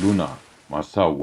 ሉና ማሳዋ።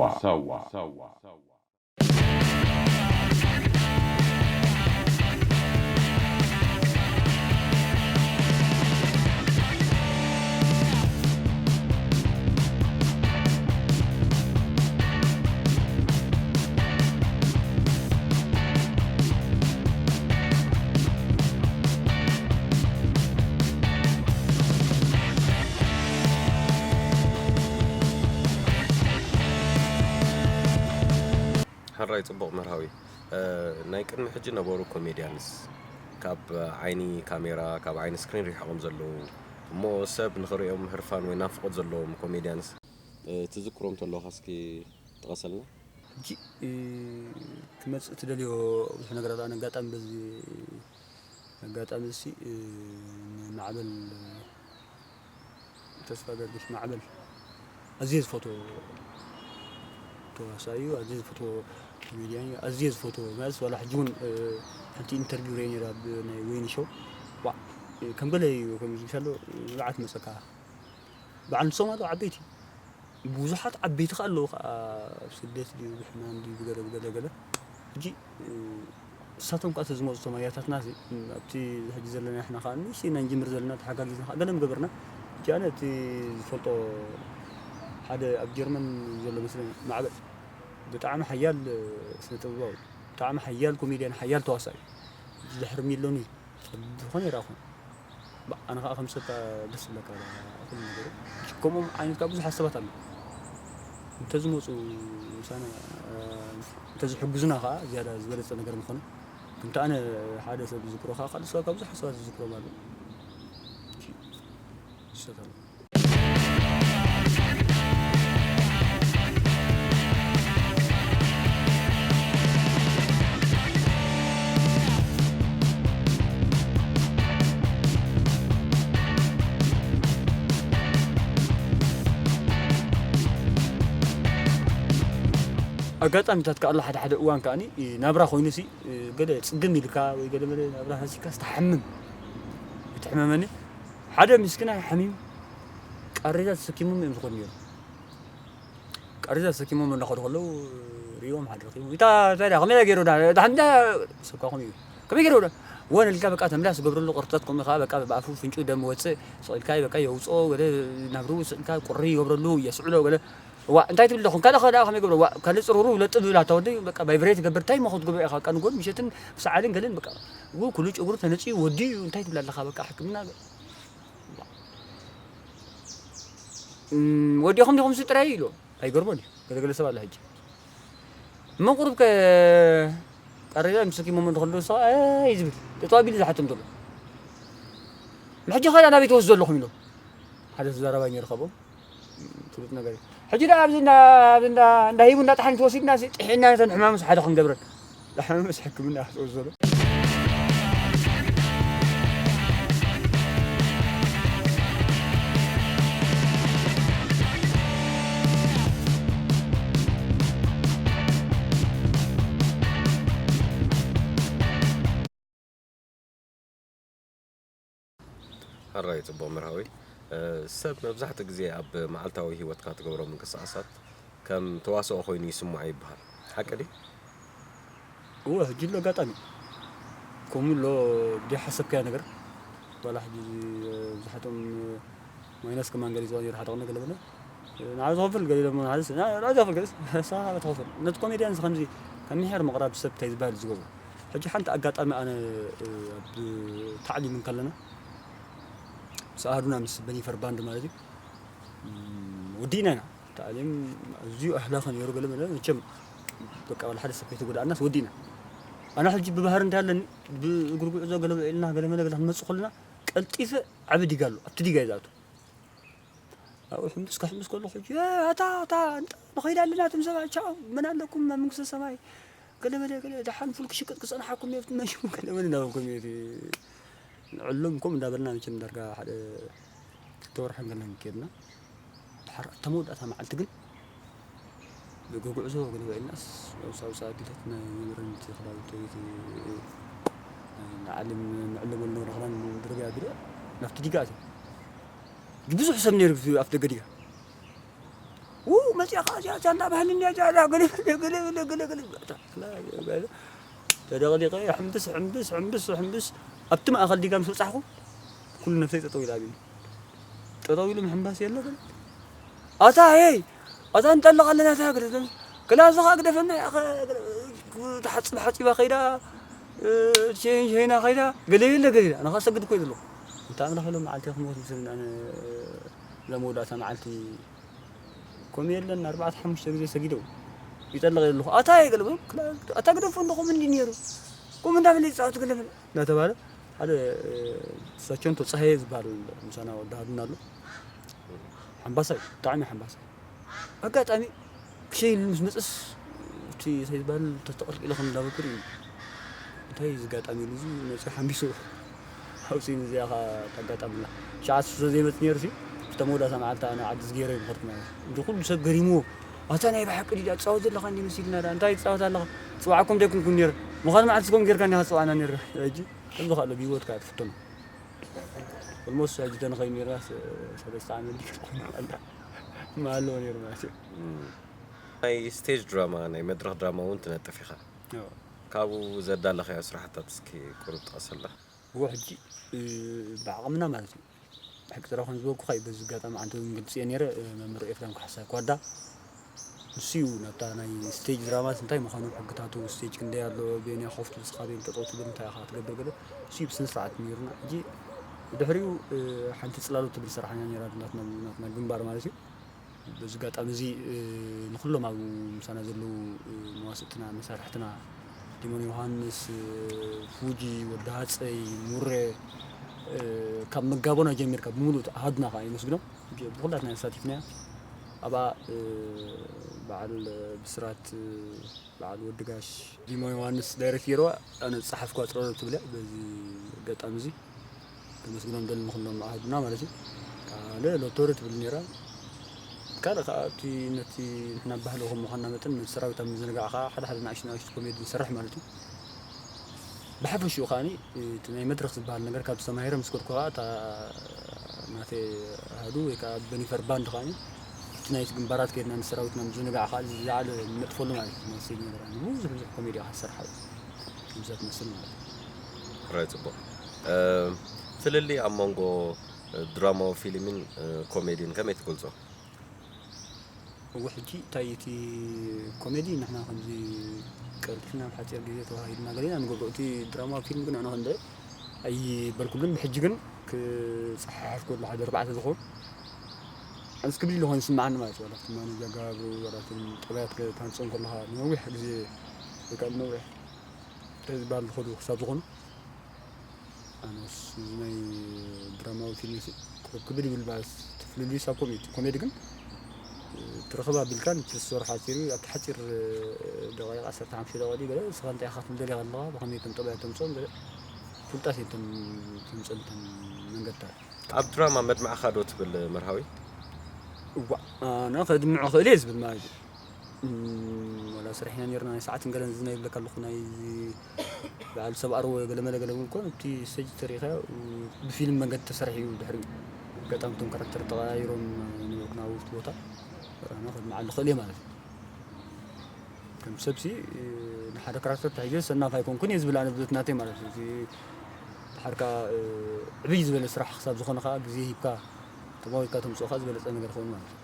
ሕራይ ጽቡቕ መርሃዊ። እ፣ ናይ ቅድሚ ሕጂ ነበሩ ኮሜድያንስ ካብ ዓይኒ ካሜራ፣ ካብ ዓይኒ ስክሪን ሪሕቖም ዘለዉ እሞ ሰብ ንኽርእዮም ህርፋን ወይ ናፍቖት ዘለዎም ኮሜድያንስ፣ እ፣ ትዝክሮም ተለኻ እስኪ ጥቐሰልና። ሕጂ፣ እ፣ ክመጽእ ትደልዮ ብዙሕ ነገራት ኣነ ኣጋጣሚ በዚ ኣጋጣሚ እዚ፣ እ፣ ንማዕበል ተስፋ ገርግሽ ማዕበል ኣዝየ ዝፈትዎ ተዋሳኢ እዩ፣ ኣዝየ ዝፈትዎ ኮሜድያን እዩ፣ ኣዝየ ዝፈትዎ ማለት ዋላ ሕጂ እውን፣ እ፣ ሓንቲ ኢንተርቪው ርእየ ነይረ ኣብ ናይ ወይኒ ሾው። ዋ፣ እ፣ ከም ገለ እዩ ከም ዝብሻሎ ንብዓት መጸካ። በዓል ንሶም ኣለዉ ዓበይቲ። ብዙሓት ዓበይቲ ከኣ ኣለዉ ከኣ ኣብ ስደት ድዩ ብሕማም ድዩ ብገለ ብገለ ገለ። ሕጂ፣ እ፣ ንሳቶም ከኣ ተዝመጹ እቶም ኣያታትና ሲ፣ ኣብቲ ሕጂ ዘለና ንሕና ከኣ ንእሽተይ ኢና ንጅምር ዘለና ተሓጋጊዝና ከኣ ገለ ምገበርና። ሕጂ ኣነ እቲ ዝፈልጦ ሓደ ኣብ ጀርመን ዘሎ መስለኒ ማዕበል ብጣዕሚ ሓያል ስነ ጥበባዊ፣ ብጣዕሚ ሓያል ኮሜድያን ሓያል ተዋሳኢ እዩ። ድሕሪ ሚሎኒ ዝኾነ ይረኣኹም። ኣነ ከዓ ከም ሰብ ደስ ዝብለካ ኩሉ ነገሩ። ከምኦም ዓይነት ከዓ ብዙሓት ሰባት ኣለዉ። እንተዝመፁ ምሳና እንተዝሕግዙና ከዓ ዝያዳ ዝበለፀ ነገር ምኾነ። ግን ኣነ ሓደ ሰብ ዝዝክሮ ከዓ ካልእ ሰባት ካብ ብዙሓት ሰባት ዝዝክሮም ኣለዉ። ይሰተሉ። ኣጋጣሚታት ከኣ ኣሎ ሓደ ሓደ እዋን ከኣኒ ናብራ ኮይኑሲ ገለ ጽግም ኢልካ ወይ ገለ መለ ናብራ ሃሲካስ ትሓምም። እቲ ሕመመኒ ሓደ ምስኪናይ ሓሚም ቃሬዛ ተሰኪሞም እዮም ዝኾኑ ነይሮም። ቃሬዛ ተሰኪሞም እናኸዱ ከለዉ ርእዮም ሓደ ረኺቡ፣ "እታ እንታይ ደኣ ከመይ ገይሩ ዳ ድሓን ዳ ሰብካ ከምኡ እዩ ከመይ ገይሩ ዳ ወን ኢልካ በቃ ተምላስ ዝገብረሉ ቅርጸት ከምኡ ከኣ በቃ ብኣፉ ፍንጩ ደም ወጽእ ስቕ ኢልካ በቃ የውጽኦ ገለ ናብርኡ ስቕ ኢልካ ቁሪ ይገብረሉ የስዕሎ ገለ ዋ እንታይ ትብል ኣለኹም ካልእ ከኣ ከመይ ገብረ ዋ ካልእ ጽሩሩ ለጥ ብብል ኣታ ወደይ በቃ ቫይብሬት ይገብር እንታይ እሞ ክትገብሮ ኢኻ በቃ ንጎን ምሸትን ብሰዓልን ገለን በቃ ው ኩሉ ጨጉሩ ተነጺዩ ወዲኡ እንታይ ትብል ኣለኻ በቃ ሕክምና ወዲኹም ዲኹም ሱ ጥራይ ኢሉ ኣይገርሞን እዩ ገለገለ ሰብ ኣሎ ሕጂ እሞ ቁሩብ ከ ቀሪበ ምስ ሰኪሞሞ እንተኸሉ ንሱ እዩ ዝብል ጠጠው ኣቢሉ ዝሓቶም ዘሎ ሕጂ ኸዳ ናበይ ትወስዶ ኣለኹም ኢሎም ሓደ ተዛራባይ ነይሩ ካብኦም ፍሉጥ ነገር እዩ ሕጂ ዳ ኣብዚ እንዳ ኣብዚ እንዳ እንዳ ሂቡ እንዳ ጥሓን ተወሲድና ጥሒና ነተን ሕማምስ ሓደ ክንገብረን ሕማምስ ሕክምና ክትወስዶ ሕራይ ጽቡቕ መርሃዊ። ሰብ መብዛሕትኡ ግዜ ኣብ መዓልታዊ ህይወትካ ትገብሮ ምንቅስቓሳት ከም ተዋስኦ ኮይኑ ይስምዖ ይበሃል። ሓቂ ድዩ? እወ፣ ሕጂ ኣሎ ኣጋጣሚ ከምኡ ኣሎ ብደይ ሓሰብካዮ ነገር ዋላ ሕጂ ብዙሓቶም ማይናስ ከማን ገሊፅዋ ነይሩ ሓደ ቅነ ገለ በለ ንዓ ዝኸፍል ገሊሎም ሓደ ንዓ ዝኸፍል ገሊስ ንሳ ትኸፍል ነቲ ኮሜድያን ከምዚ ካብ ምሕር ምቕራብ ሰብ እንታይ ዝበሃል ዝገብሩ ሕጂ ሓንቲ ኣጋጣሚ ኣነ ኣብ ታዕሊም እንከለና ምስ ኣህዱና ምስ በኒፈር ባንድ ማለት እዩ ወዲእና ኢና ታዕሊም ኣዝዩ ኣህላኸ ነይሩ ገለ መለ መቸም በቃ ዋላ ሓደ ሰብ ከይተጎዳእናስ ወዲእና ኣነ ሕጂ ብባህሪ እንታይ ኣለኒ ብእግሪ ጉዕዞ ገለ ኢልና ገለ መለ ገለ ክንመፅእ ከለና ቀልጢፈ ዓቢ ዲጋ ኣሎ ኣብቲ ዲጋ እዩ ዝኣቱ ኣብኡ ሕምብስ ክሕምብስ ከለኹ ሕጂ ኣታ ኣታ ንኸይድ ኣለና እቶም ሰባት ቻው መን ኣለኩም ኣብ መንግስተ ሰማይ ገለ በለ ገለ ደሓን ፉል ክሽቅጥ ክፀንሓኩም እየ መሽሙ ገለ በለ እናበልኩም እየ ንዕሎም ከምኡ እንዳበልና መቸም ዳርጋ ሓደ ክልተ ወርሒ ገለን ከድና ድሓር እታ መወዳእታ መዓልቲ ግን ብእግሪ ጉዕዞ ክንበ ኢልናስ ሳውሳ ኣቢለት ናይ መምህርነት ክዳውንቲ ንዓለም ንዕለመሉ ንረኽባን ድርብያ ኣቢለ ናብቲ ዲጋ ኣትዮም። ብዙሕ ሰብ ነይሩ ኣብቲ ደገ ዲጋ። ው መፅያ ከዓ እዚኣ እዛ እንዳባህልና እዚኣ እዛ ገለ ገለ ገለ ገለ ገለ ገለ ተደቕሊቐ ሕምብስ ሕምብስ ሕምብስ ሕምብስ ኣብቲ ማእኸል ዲጋ ምስ በፃሕኩ ኩሉ ነፍሰይ ጠጠው ኢላ ኣቢሉ ጠጠው ኢሉ ምሕምባስ የለ ገለ ኣታ ሄይ ኣታ ንጠልቕ ኣለና እታ ገለ ክላብዛ ከዓ ግደፈና ኢኻ ትሓፅብ ሓፂባ ከይዳ ሸይና ከይዳ ገለ የለ ገለ ኢላ ንኸሰግድ ኮይ ዘለኹ እንተ ኣምላኽ ኢሎም መዓልቲ ክሞት ምስልና እዛ መወዳእታ መዓልቲ ከምኡ የለን ኣርባዕተ ሓሙሽተ ግዜ ሰጊደው ይጠልቕ ኣለኹ ኣታ የገልበ ኣታ ግደፎ እንዶ ከምኡ እንዲ ነይሩ ከምኡ እንዳበለ ይፃወት ገለበለ እንዳተባለ ሓደ ሳቸንቶ ፀሃየ ዝበሃል ምሳና ወዲ ሃዱና ኣሎ ሓምባሳይ ብጣዕሚ ሓምባሳይ ኣጋጣሚ ክሸይን ምስ መፅስ እቲ እንታይ ዝበሃል ተተቐልቂለ ከም እንዳበኩር እዩ እንታይ እዚ ኣጋጣሚ ኢሉ እዚ መፅኡ ሓምቢሱ ኣውፂኡኒ እዚኣ ኸዓ ኣጋጣሚ ኢላ ሸዓት ስለ ዘይመፅ ነይሩ ሲ ዝተመወዳእታ መዓልቲ ኣነ ዓዲ ዝገይረ ይምኸድኩ ማለት እዩ እንዲ ኩሉ ሰብ ገሪምዎ ኣታ ናይ ብሓቂ ድዩ ትፃወት ዘለኻ እንዲ መሲልና ዳ እንታይ ትፃወት ኣለኻ ፅዋዕኩም ዘይኩንኩም ነይረ ምዃኑ መዓልቲ ስኮም ጌርካ እንዲኻ ትፅዋዕና ነይረ ሕጂ ከምዚ ካሎ ብሂወትካ ትፍተኖ ኦልሞስት ሕጂ ተንኸይ ነይርና ሰለስተ ዓመት ድዩ ክትኮን ኣለዋ መሃለዎ ነይሩ ማለት እዩ ናይ ስቴጅ ድራማ ናይ መድረኽ ድራማ እውን ትነጥፍ ኢኻ ካብኡ ዘዳለኻዮ ስራሕታት እስኪ ቁሩብ ጥቀሰልና እዎ ሕጂ ብዓቕምና ማለት እዩ ብሕቂ ጥራ ከም ዝበልኩኻ እዩ በዚ ኣጋጣሚ ዓንተ እውን ገልፅዮ ነይረ መምህር ኤፍሬም ካሕሳይ ኳዳ ንሱ እዩ ናብታ ናይ ስቴጅ ድራማስ እንታይ ምዃኑ ሕግታቱ ስቴጅ ክንደይ ኣሎ በየናይ ኮፍ ትብል ስኻ በየን ጠጠው ትብል እንታይ ኢኻ ትገብር ገለ ንሱ እዩ ብስነ ስርዓት ነይሩና ሕጂ ድሕሪኡ ሓንቲ ፅላሎት ትብል ሰራሕና ነይራ ናትና ግንባር ማለት እዩ በዚ ኣጋጣሚ እዚ ንኩሎም ኣብ ምሳና ዘለዉ መዋስእትና መሳርሕትና ዲሞን ዮሃንስ ፉጂ ወዲ ሃፀይ ሙሬ ካብ መጋቦና ጀሚርካ ብምሉእ ኣሃዱና ከዓ የመስግኖም ብኩላትና ተሳቲፍና ኣብኣ በዓል ብስራት በዓል ወዲ ጋሽ ዲሞ ዮሃንስ ዳይሬክት ገይርዋ ኣነ ዝፀሓፍኳ ፅረሮ ትብል እያ በዚ ኣጋጣሚ እዚ ከመስግኖም ደሊ ንኩሎም ኣሃዱና ማለት እዩ ካልእ ሎቶሪ ትብል ነይራ ካልእ ከዓ እቲ ነቲ ንሕና ባህሊ ከም ምኳንና መጠን ነቲ ሰራዊት ኣብ ምዝንጋዕ ከዓ ሓደ ሓደ ንኣሽቱ ንኣሽቱ ኮሜዲ ንሰርሕ ማለት እዩ ብሓፈሽኡ ከዓኒ እቲ ናይ መድረክ ዝበሃል ነገር ካብ ዝተማሂረ ምስ ከድኩ ከዓ እታ ናተይ ኣሃዱ ወይ ከዓ በኒፈር ባንድ ከዓኒ እቲ ናይቲ ግንባራት ከይድና ንሰራዊትና ምዝንጋዕ ከዓ ዝለዓለ ንነጥፈሉ ማለት እዩ ናይ ስቴጅ ነገር ብዙሕ ብዙሕ ኮሜዲ ከዓ ዝሰርሓ እዩ ከምዛ ትመስል ማለት እዩ ሕራይ ፅቡቕ ፍልልይ ኣብ መንጎ ድራማዊ ፊልምን ኮሜድን ከመይ ትገልፆ እወ ሕጂ እንታይ እቲ ኮሜዲ ንሕና ከምዚ ቀልጢፍና ኣብ ሓፂር ግዜ ተዋሂድና ገሊና ንገብሮ እቲ ድራማ ፊልም ግን ኣነ ክንደ ኣይበልኩሉን ብሕጂ ግን ክፀሓሓፍ ከሎ ሓደ ኣርባዕተ ዝኸውን ኣንስ ክብል ኢሉ ኮይኑ ስምዓኒ ማለት እዩ ዋላ እቲ ማኔጅ ኣገባብሩ ዋላ እቶም ጠባያት ታንፅኦም ከለካ ንነዊሕ ግዜ ወይ ከዓ ንነዊሕ እንታይ ዝበሃል ዝኸዱ ክሳብ ዝኾኑ ኣነስ እዚ ናይ ድራማዊ ፊልም ሲ ኮብ ክብል ይብል ባስ እቲ ፍልልዩ ሳብ ኮሜዲ ኮሜዲ ግን እቲ ረኸብ ኣቢልካ ነቲ ዝሰርሖ ሓፂር ኣብቲ ሓፂር ደቂቃ ዓሰርተ ሓሙሽተ ደቂቃ ድዩ ገለ ንስኻ እንታይ ኢኻ ክትብል ደሊኻ ኣለኻ ብኸመይ ከም ጠባይ ተምፅኦም ገለ ፍሉጣት እዮም እቶም ተምፅኦም እቶም መንገድታት ኣብ ድራማ መድምዕኻ ዶ ትብል መርሃዊ? እዋእ ኣነ ከድምዕ እኽእል እየ ዝብል ማለት እዩ። ዋላ ሰሪሕና ኔርና ናይ ሰዓትን ገለን ዝና ይብለካ ኣለኹ ናይ በዓል ሰብ ኣርዎ ገለመለ ገለ እውን ኮን እቲ ስቴጅ ተሪኢኻዮ ብፊልም መንገዲ ተሰሪሑ እዩ ድሕሪኡ ኣጋጣሚ እቶም ካራክተር ተቐያይሮም ነበርኩ ናብ ውሽጢ ቦታ ኣነ ከድምዓሉ እኽእል እየ ማለት እዩ። ከም ሰብሲ ንሓደ ካራክተር ተሒዘ ሰናፍ ኣይኮንኩን እየ ዝብል ኣነ ብዘት ናተይ ማለት እዩ። እቲ ድሓር ከዓ ዕብይ ዝበለ ስራሕ ክሳብ ዝኾነ ከዓ ግዜ ሂብካ ተማዊትካ ተምፅኦ ከዓ ዝበለፀ ነገር ይኸውን ማለት እዩ።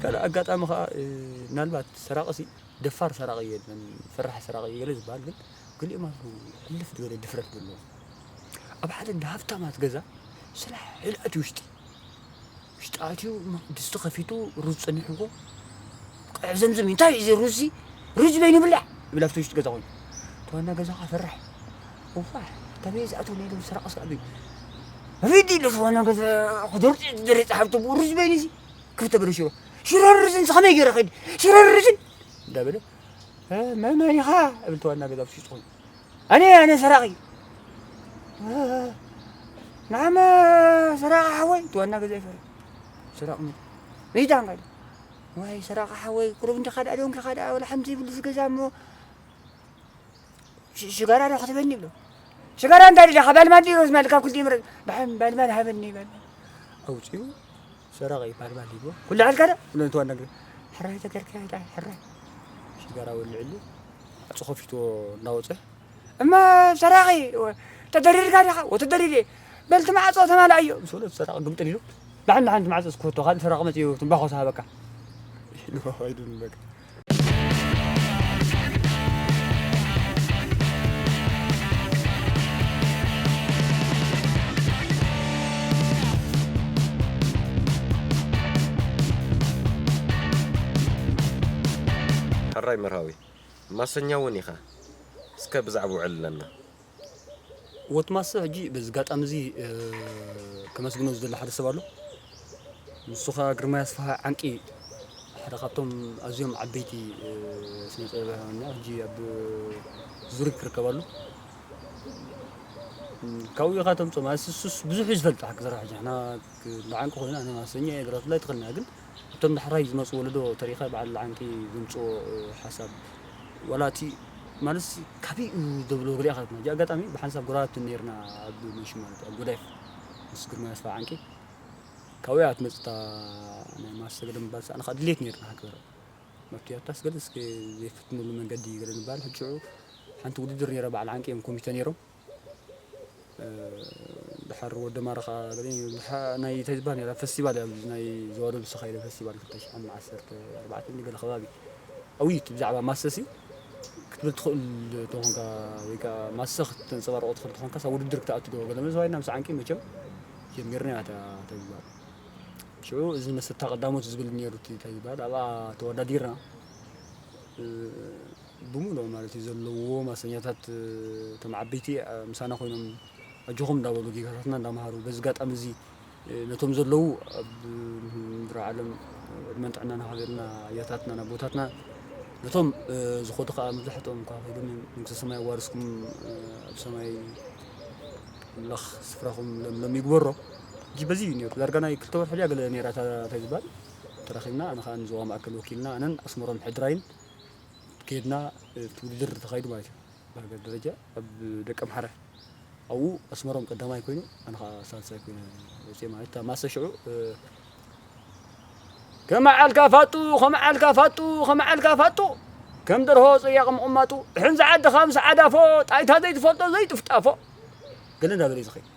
ካልእ ኣጋጣሚ ከዓ ምናልባት ሰራቂ ሲ ደፋር ሰራቂ የለን ፈራሕ ሰራቂ ገለ ዝበሃል ግን ገሊኦም ኣለዉ ሕልፍ ዝበለ ድፍረት ዘለዎም ኣብ ሓደ እንዳ ሃፍታማት ገዛ ስራሕ ሕልኣት ውሽጢ ውሽጢ ኣትዩ ድስቲ ከፊቱ ሩዝ ፀኒሕዎ ቅዕ ዘምዝም እንታይ እዚ ሩዝ ሩዝ በይኑ ይብላዕ ይብል ኣብቲ ውሽጢ ገዛ ኮይኑ ተዋና ገዛ ከዓ ፈራሕ እዋ ተበየ ዝኣተው ናይ ሎም ሰራቂ ስራሕ በይ ሪዲ ኢለ ተዋና ገዛ ክደርፅ ዝደረፅ ሃብቲ ብኡ ሩዝ በይኑ እዚ ክፍተ በለ ሽሮ ሽሮ ሩዝ እንስ ከመይ ገይረ ከይድ ሽሮ ሩዝን እንዳበለ መመን ኢኻ? እብል ተዋና ገዛ ብሽሽጥኹም። ኣነ ኣነ ሰራቒ። ንዓመ ሰራቒ ሓወይ ተዋና ገዛ ይፈረ። ሰራቒ መ- መይዳ እንጋዲ። ዋይ ሰራቒ ሓወይ ቁሩብ እንዲኻ ደኣ ዶ እንዲኻ ደኣ ወላ ሓንቲ ይብሉ ዝገዛ እሞ ሽጋራ ዶ ክትበኒ ይብሎ። ሽጋራ እንታይ ደሊኻ ባልማል ድዩ ዝመልካ ኩሉ ይምረጽ። ብሓን ባልማል ሃበኒ ባልማል ኣውጺኡ ሰራቒ ባልማል ይብሎ። ኩሉ ሓልካ ዶ? ኩሉ እንተዋና ግሪ ሕራይ ተገርካ ዳ ሕራይ ሽጋራ ወልዕሉ ኣጽ ከፊቶ እናወጸ እማ ሰራቒ ተደሪርካ ዲኻ? ወተደሪር እየ። በልቲ ማዕጾ ተማላእዮ ምስ በሎ ሰራቒ ግምጥል ኢሉ ብሓን ሓንቲ ማዕጾ ስክወቶ ካልእ ሰራቒ መጽኡ ትንባኾ ዝሃበካ ኢሉ ኸይዱ በቃ። ሕራይ መርሃዊ፣ ማሰኛ እውን ኢኻ። እስከ ብዛዕባኡ ዕልለና። ወትማሰ ሕጂ በዚ ጋጣሚ እዚ ከመስግኖ ዝደሊ ሓደ ሰብ ኣሎ። ንሱ ኸዓ ግርማይ ኣስፍሃ ዓንቂ ሓደ ካብቶም ኣዝዮም ዓበይቲ ስነ ጥበባውያን ሕጂ ኣብ ዙሪክ ክርከብ ኣሎ። ካብኡ ኢኻ ተምፅኦ ማለት ንሱስ ብዙሕ እዩ ዝፈልጥ ሓቂ ዘረባ ሕጂ ንሕና ንዓንቂ ኮይና ኣነ ማሰኛ እየ ግራ ብፍላይ ትኽእልና ግን እቶም ዳሕራይ ዝመፁ ወለዶ ተሪኸ በዓል ዓንቂ ዘምፅኦ ሓሳብ ዋላ እቲ ማለት ካበይ እዩ ዘብሎ ሪኢኻ እዚ ኣጋጣሚ ብሓንሳብ ጎረባብቲ ነርና ኣብ መሹ ማለት ኣብ ጎዳይፍ ምስ ግርማይ ኣስፍሃ ዓንቂ ካብኡ እያ ትመፅእ እታ ናይ ማሰ ገለ ምባል ኣነ ከዓ ድሌት ነርና ሃገር መፍትያታስ ገለ እስከ ዘይፍትንሉ መንገዲ ገለ ንባል ሕጂ ሽዑ ሓንቲ ውድድር ነይራ በዓል ዓንቂ እዮም ኮሚተ ነይሮም ድሓር ወደ ማረኻ ገለ ናይ እንታይ ዝበሃል ነይራ ፈስቲቫል እያ ናይ ዘዋደብ ዝተኻየደ ፈስቲቫል ክልተ ሽሕን ዓሰርተ ኣርባዕተን ገለ ከባቢ ኣብይ እቲ ብዛዕባ ማሰሲ ክትብል ትኽእል ተኾንካ ወይ ከዓ ማሰ ክተንፀባርቆ ትኽእል ተኾንካ ሳ ውድድር ክትኣቱ ዶ ገለ መዘዋይና ምስ ዓንቂ መቸም ጀሚርና እያ ተግባር ሽዑ እዚ መሰታ ቀዳሞት ዝብል ነይሩ እቲ እንታይ ዝበሃል ኣብኣ ተወዳዲርና ብምሉእ ማለት እዩ ዘለዎ ማሰኛታት እቶም ዓበይቲ ምሳና ኮይኖም ኣጆኹም እንዳበሉ ጌጋታትና እንዳምሃሩ በዚ ጋጣሚ እዚ ነቶም ዘለዉ ኣብ ምድሪ ዓለም ዕድመን ጥዕናን ሃበልና ኣያታትና ኣቦታትና ነቶም ዝኸዱ ከዓ መብዛሕትኦም እኳ ከይዶም መንግስተ ሰማይ ኣዋርስኩም ኣብ ሰማይ ኣምላኽ ስፍራኹም ለምለም ይግበሮ ሕጂ በዚ እዩ ነይሩ ዳርጋ ናይ ክልተ ወርሒ ድያ ገለ ነይራ እንታይ ዝበሃል ተራኺብና ኣነ ከዓ ንዞባ ማእከል ወኪልና ኣነን ኣስመሮም ሕድራይን ከይድና እቲ ውድድር ተኻይዱ ማለት እዩ ብሃገር ደረጃ ኣብ ደቂ ኣምሓራ ኣብኡ ኣስመሮም ቀዳማይ ኮይኑ ኣነ ከዓ ሳልሳይ ኮይነ ወፅየ ማለት እታ ማሰ ሽዑ ከመዓልካ ፋጡ ከመዓልካ ፋጡ ከመዓልካ ፋጡ ከም ደርሆ ፀያቕ ምቕማጡ ሕንዚ ዓድኻ ምስ ዓዳፎ ጣይታ ዘይትፈልጦ ዘይጥፍጣፎ ገለ እንዳበለ እዩ ዝኸይድ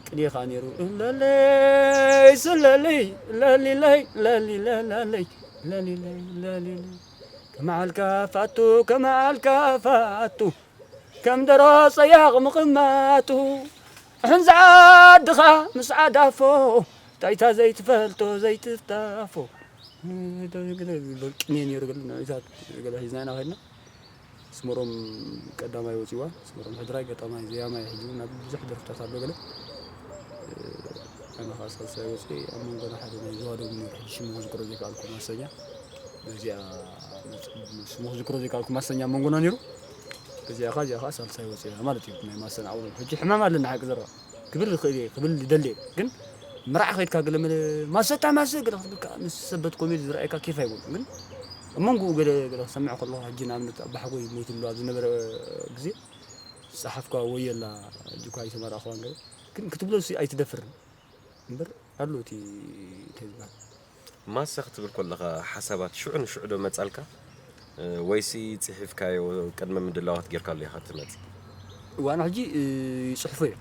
ቅኔ ከዓ ነይሩ ለለይ ስለለይ ለሊለይ ለሊለይ ለሊለይ ለሊለይ ለሊለይ ከመዓልካ ፋቱ ከመዓልካ ፋቱ ከም ደሮ ጸያቕ ምቕማጡ ሕንዚ ዓድኻ ምስ ዓዳፎ ታይታ ዘይትፈልጦ ዘይትፍታፎ ቅኔ ነይሩ ገለ ንዕታት ገለ ሒዝና ኢና ከድና ኣስመሮም ቀዳማይ ወፂዋ ኣስመሮም ሕድራይ ገጣማይ ዘያማይ ሕጂ እውን ኣብ ብዙሕ ደርፍታት ኣሎ ገለ ኣነ ከዓ ሳልሳይ ወፅኤ ኣብ መንጎና ሓደ ናይ ዘዋደቡ ነይሩ ሕጂ ሽሙ ክዝክሮ ዘይከኣልኩ ማሰኛ በዚኣ ስሙ ክዝክሮ ዘይከኣልኩ ማሰኛ ኣብ መንጎና ነይሩ በዚኣ ከዓ እዚኣ ከዓ ሳልሳይ ወፅያ ማለት እዩ ናይ ማሰና ኣውሎም ሕጂ ሕማም ኣለና ሓቂ ዘረባ ክብል ይኽእል እየ ክብል ይደሊ እየ ግን መርዓ ከይድካ ገለ መለ ማሰታ ማሰ ገለ ክትብል ከዓ ምስ ሰበት ኮሜዲ ዝረኣየካ ኬፍ ኣይብሉን ግን ኣብ መንጎኡ ገለ ገለ ክሰምዕ ከለኹ ሕጂ ንኣብነት ኣባሓጎይ ሞይትሉ ኣብ ዝነበረ ግዜ ዝፀሓፍካ ወየላ ሕጂ እኳ ኣይተመርኣኽዋን ገለ ግን ክትብሎ ሲ ኣይትደፍርን እምበር ኣሎ እቲ እንታይ ዝበሃል ማሰ ክትብል ከለኻ ሓሳባት ሽዑ ንሽዑ ዶ መጻልካ ወይሲ ጽሒፍካዮ ቅድመ ምድላዋት ጌርካሉ ኢኻ ትመጽእ? እዋን ሕጂ ይጽሕፎ እየ።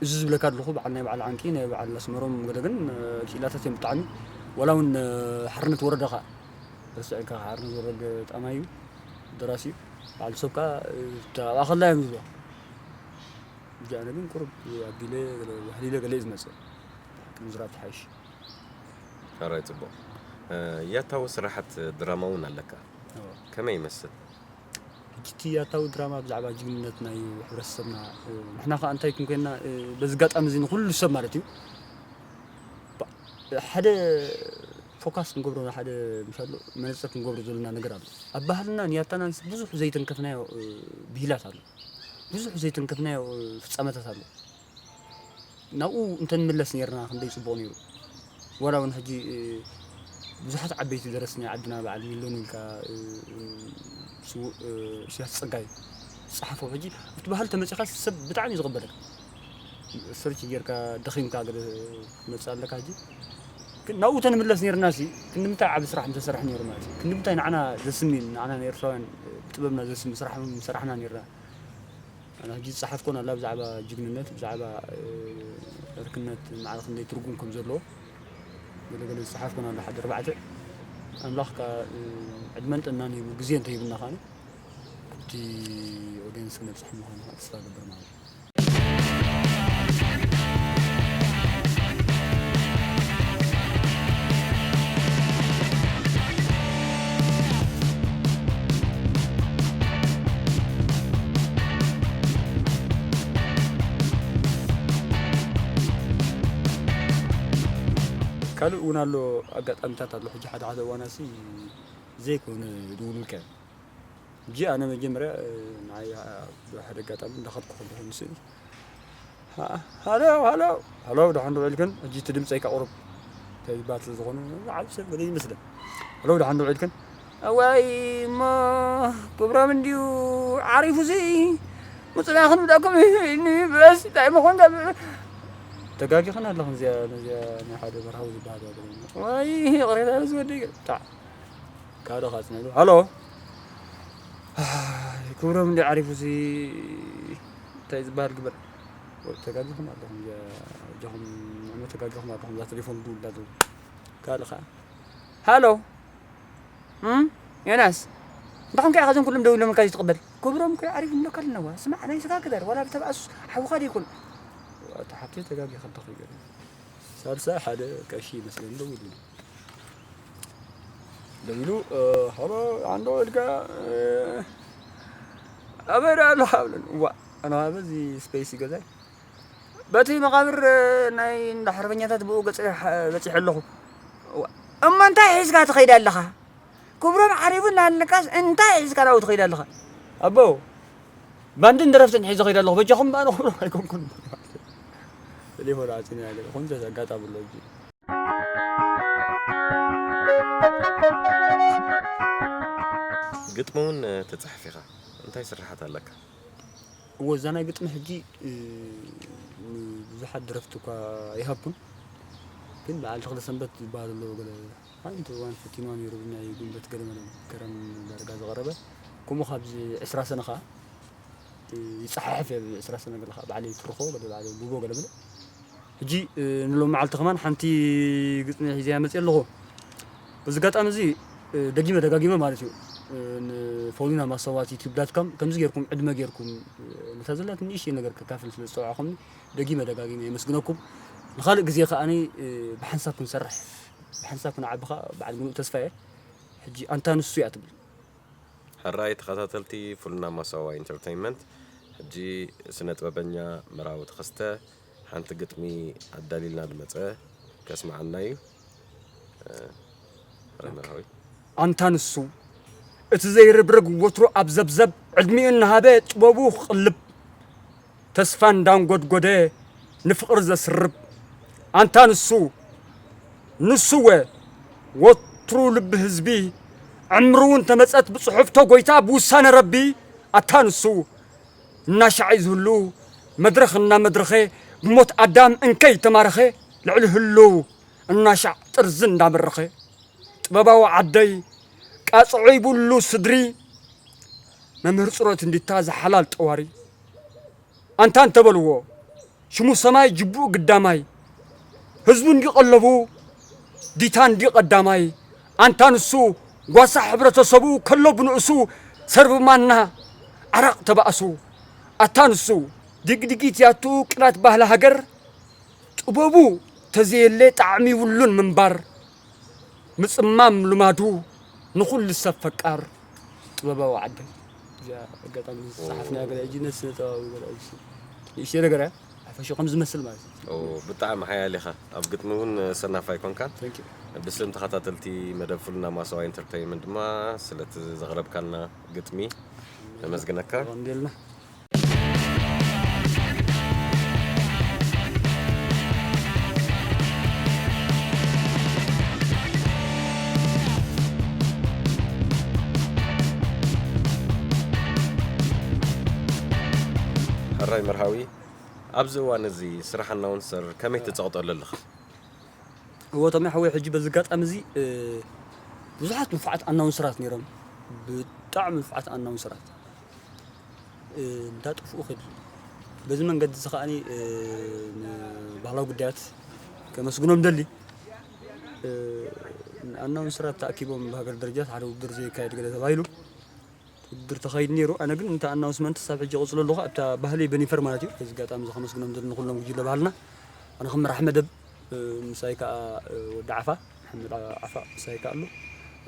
እዚ ዝብለካ ኣለኹ በዓል ናይ በዓል ዓንቂ ናይ በዓል ኣስመሮም ገለ ግን ክኢላታት እዮም ብጣዕሚ ዋላ እውን ሓርነት ወረደ ኸዓ ረስዐካ ሓርነት ወረደ ጣማይ እዩ ደራሲ እዩ በዓል ሰብ ከዓ ኣብኣ ከላ እዮም ዝብሎ ብጃነ ግን ቁሩብ ኣቢለ ባህሊለ ገለ እዩ ዝመፅእ ምዝራብ ትሓይሽ ሕራይ ጽቡቕ። ያታዊ ስራሓት ድራማ እውን ኣለካ። ከመይ ይመስል? ሕጂ እቲ ያታዊ ድራማ ብዛዕባ ጅግንነት ናይ ሕብረተሰብና ንሕና ከዓ እንታይ ክንኮንና በዚ ጋጣሚ እዚ ንኩሉ ሰብ ማለት እዩ ሓደ ፎካስ ክንገብሮ ንሓደ ምሻሎ መነፅር ክንገብሮ ዘለና ነገር ኣሎ። ኣብ ባህልናን ያታናን ብዙሕ ዘይተንከፍናዮ ብሂላት ኣሎ። ብዙሕ ዘይተንከፍናዮ ፍፃመታት ኣሎ። ናብኡ እንተንምለስ ነርና ክንደይ ፅቡቕ ነይሩ። ዋላ እውን ሕጂ ብዙሓት ዓበይቲ ደረስቲ ናይ ዓድና በዓል ሚሎን ኢልካ ስውእ እሽያስ ፀጋይ ዝፀሓፎ ሕጂ ኣብቲ ባህል ተመፂኻ ሰብ ብጣዕሚ እዩ ዝቕበለካ። ሰርች ጌርካ ደኺምካ ገለ ትመፅእ ኣለካ ሕጂ። ግን ናብኡ ተንምለስ ነርና ሲ ክንድምታይ ዓብ ስራሕ ምተሰርሐ ነይሩ ማለት እዩ። ክንድምታይ ንዓና ዘስሚ ንዓና ንኤርትራውያን ብጥበብና ዘስሚ ስራሕ ምሰራሕና ነርና። ኣነ ሕጂ ዝፀሓፍኮን ኣላ ብዛዕባ ጅግንነት ብዛዕባ ዕርክነት ማዕረ ክንደይ ትርጉም ከም ዘለዎ ገለገለ ዝፀሓፍኮን ኣላ ሓደ ኣርባዕተ ኣምላኽ ዕድመን ጥዕናን ሂቡ ግዜ እንተሂቡና ከዓኒ እቲ ኦድየንስ ክነብፅሕ ምዃኑ ከዓ ተስፋ ገብር ማለት እዩ። ካልእ እውን ኣሎ ኣጋጣሚታት ኣሎ ሕጂ ሓደ ሓደ እዋናሲ ዘይኮነ ድውሉልካ ሕጂ ኣነ መጀመርያ ንዓይ ብሓደ ኣጋጣሚ እንዳኸድኩ ከለኹ ንስእሊ ሃሎ ሃሎ ሃሎ ደሓን ዶ ውዒልክን ሕጂ እቲ ድምፀይ ከቕርብ እንታይ ዝበሃል ስለ ዝኾነ ዓብ ሰብ ገለ ይመስለን ሃሎ ደሓን ዶ ውዒልክን እዋይ እሞ ክብሮም እንድዩ ዓሪፉ ሲ ምፅና ክንብለኩም በስ እንታይ ምኾን ተጋጊኽን ኣለኹም እዚኣ ነዚኣ ናይ ሓደ መርሃዊ ዝበሃል ወይ ይቕሬታ ዝወደይ ብጣዕ ካልእ ኸዓ ፅንዕሉ ሃሎ ክብሮም እንዲ ዓሪፉ ሲ እንታይ ዝበሃል ግበር ተጋጊኹም ኣለኹም እጃኹም ንዕሞ ተጋጊኹም ኣለኹም እዛ ቴሌፎን ድውላ ዶ ካልእ ኸዓ ሃሎ ዮናስ እንታይ ኾንካ ኢኻ እዞም ኩሎም ደዊሎምልካ ዘይትቕበል ክብሮም እኮ ዓሪፉ እንብለካ ኣለና ስማዕ ናይ ስጋ ግበር ዋላ ብተባእሱስ ሓውኻ ደይኮን ኣታ ሓብተይ ተጋጊኻ ኣለኹ ይገርም ሳልሳይ ሓደ ቀሺ ይመስለኒ ደዊሉ ደዊሉ ሃሎ ኣንዶ ኢልካ ኣበይ ደኣ ኣለኻ ብለኒ እዋ ኣነ በዚ ስፔስ ይገዛይ በቲ መቓብር ናይ እንዳ ሓርበኛታት ብኡ ገፀ በፂሐ ኣለኹ እሞ እንታይ ሒዝካ ትኸይድ ኣለኻ ክብሮም ዓሪቡ እናሃለካስ እንታይ ሒዝካ ናብኡ ትኸይድ ኣለኻ ኣቦ ባንድን ደረፍትን ሒዘ ኸይደ ኣለኹ በጃኹም ኣነ ክብሮም ኣይኮንኩን ቴሌፎን ዓፂና ያለ ኹንዘ ኣጋጣሚ ኣሎ እጂ ግጥሚ እውን ትፅሕፍ ኢኻ እንታይ ስርሓት ኣለካ እወ እዛ ናይ ግጥሚ ሕጂ ብዙሓት ደረፍቲ እኳ ይሃብኩን ግን በዓል ተኽለ ሰንበት ዝበሃል ኣለዎ ገለ ሓንቲ እዋን ፈቲንዋ ነይሩ ናይ ጉንበት ገለ መለ ከረን ዳርጋ ዝቐረበ ከምኡ ካብዚ ዕስራ ሰነ ኸዓ ይፀሓሕፍ እየ ዕስራ ሰነ ገለ ኸዓ ባዕለይ ትርኾ ገለ ባዕለይ ጉቦ ገለ መለ ሕጂ ንሎም መዓልቲ ከማን ሓንቲ ግጥሚ ሒዘያ መፅእ ኣለኹ በዚ ጋጣሚ እዚ ደጊመ ደጋጊመ ማለት እዩ ንፎሊና ማሰዋት ዩቲብ ዳት ካም ከምዚ ጌርኩም ዕድመ ጌርኩም ነታ ዘላት ንእሽተይ ነገር ከካፍል ስለ ዝፀዋዕኹምኒ ደጊመ ደጋጊመ የመስግነኩም ንኻልእ ግዜ ከዓኒ ብሓንሳብ ክንሰርሕ ብሓንሳብ ክንዓቢ ከዓ በዓል ምሉእ ተስፋ እየ ሕጂ ኣንታ ንሱ እያ ትብል ሕራይ ተኸታተልቲ ፉልና ማሳዋ ኢንተርተይንመንት ሕጂ ስነ ጥበበኛ መራዊ ተኸስተ ሓንቲ ግጥሚ ኣዳሊልና ዝመፀ ከስምዓና እዩ ሕራይ መርሃዊ ኣንታ ንሱ እቲ ዘይርብረግ ወትሩ ኣብ ዘብዘብ ዕድሚኡ እናሃበ ጥበቡ ክቕልብ ተስፋ እንዳንጎድጎደ ንፍቕሪ ዘስርብ ኣንታ ንሱ ንሱወ ወትሩ ልቢ ህዝቢ ዕምሩ እውን ተመጸት ብጽሑፍ ተጎይታ ብውሳነ ረቢ ኣታ ንሱ እናሻዕ እዩ ዝህሉ መድረኽ እናመድረኸ ብሞት ኣዳም እንከይ ተማረኸ ልዕሊ ህልው እናሻዕ ጥርዚ እንዳመረኸ ጥበባዊ ዓደይ ቃጽዖ ይብሉ ስድሪ መምህር ጽሮት እንዲታ ዝሓላል ጠዋሪ ኣንታ እንተበልዎ ሽሙ ሰማይ ጅቡኡ ግዳማይ ህዝቡ እንዲቀለቡ ዲታ እንዲ ቀዳማይ ኣንታ ንሱ ጓሳ ሕብረተሰቡ ከሎ ብንእሱ ሰርቢ ማና ዓራቕ ተባእሱ ኣታ ንሱ ዲግዲጊት ያቱ ቅላት ባህሊ ሃገር ጥበቡ ተዘየለ ጣዕሚ ይብሉን ምንባር ምጽማም ልማዱ ንኹሉ ሰብ ፈቃር ጥበባዊ ዓደይ እዚኣ ኣጋጣሚ ዝፀሓፍናያ ገለ ሕጂ ነቲ ስነ ጥበባዊ ገለ ሕጂ ንእሽተይ ነገር እያ ፈሹ ከም ዝመስል ማለት እዩ። ብጣዕሚ ሓያል ኢኻ። ኣብ ግጥሚ እውን ሰናፋይ ኮንካ። Thank you። ብስም ተኸታተልቲ መደብ ፍሉና ማሰዋ ኢንተርተይንመንት ድማ ስለቲ ዘቕረብካልና ግጥሚ ነመስግነካ። እንዴልና ሕራይ መርሃዊ፣ ኣብዚ እዋን እዚ ስራሕ ኣናውንሰር ከመይ ትጸቕጠሉ ኣለኻ? እዎ ተመይ ሓወይ፣ ሕጂ በዚ ኣጋጣሚ እዚ ብዙሓት ንፉዓት ኣናውንሰራት ነይሮም። ብጣዕሚ ንፉዓት ኣናውንሰራት እንዳጠፍኡ ከድ፣ በዚ መንገዲ እዚ ከዓኒ ንባህላዊ ጉዳያት ከመስግኖም ደሊ። ኣናውንሰራት ተኣኪቦም ብሃገር ደረጃ ሓደ ውድድር ዘይካየድ ገለ ተባሂሉ ውድድር ተኻይድ ነይሩ። ኣነ ግን እንተ ኣናውንስመንት ሳብ ሕጂ ይቕፅሎ ኣለኹ ኣብታ ባህሊ በኒፈር ማለት እዩ። በዚ ኣጋጣሚ እዚ ከመስግኖም ደሊ ንኩሎም ጉጅለ ባህልና። ኣነ ከም መራሕ መደብ ምሳይ ከዓ ወዲ ዓፋ፣ መሓመድ ዓፋ ምሳይ ከዓ ኣሎ።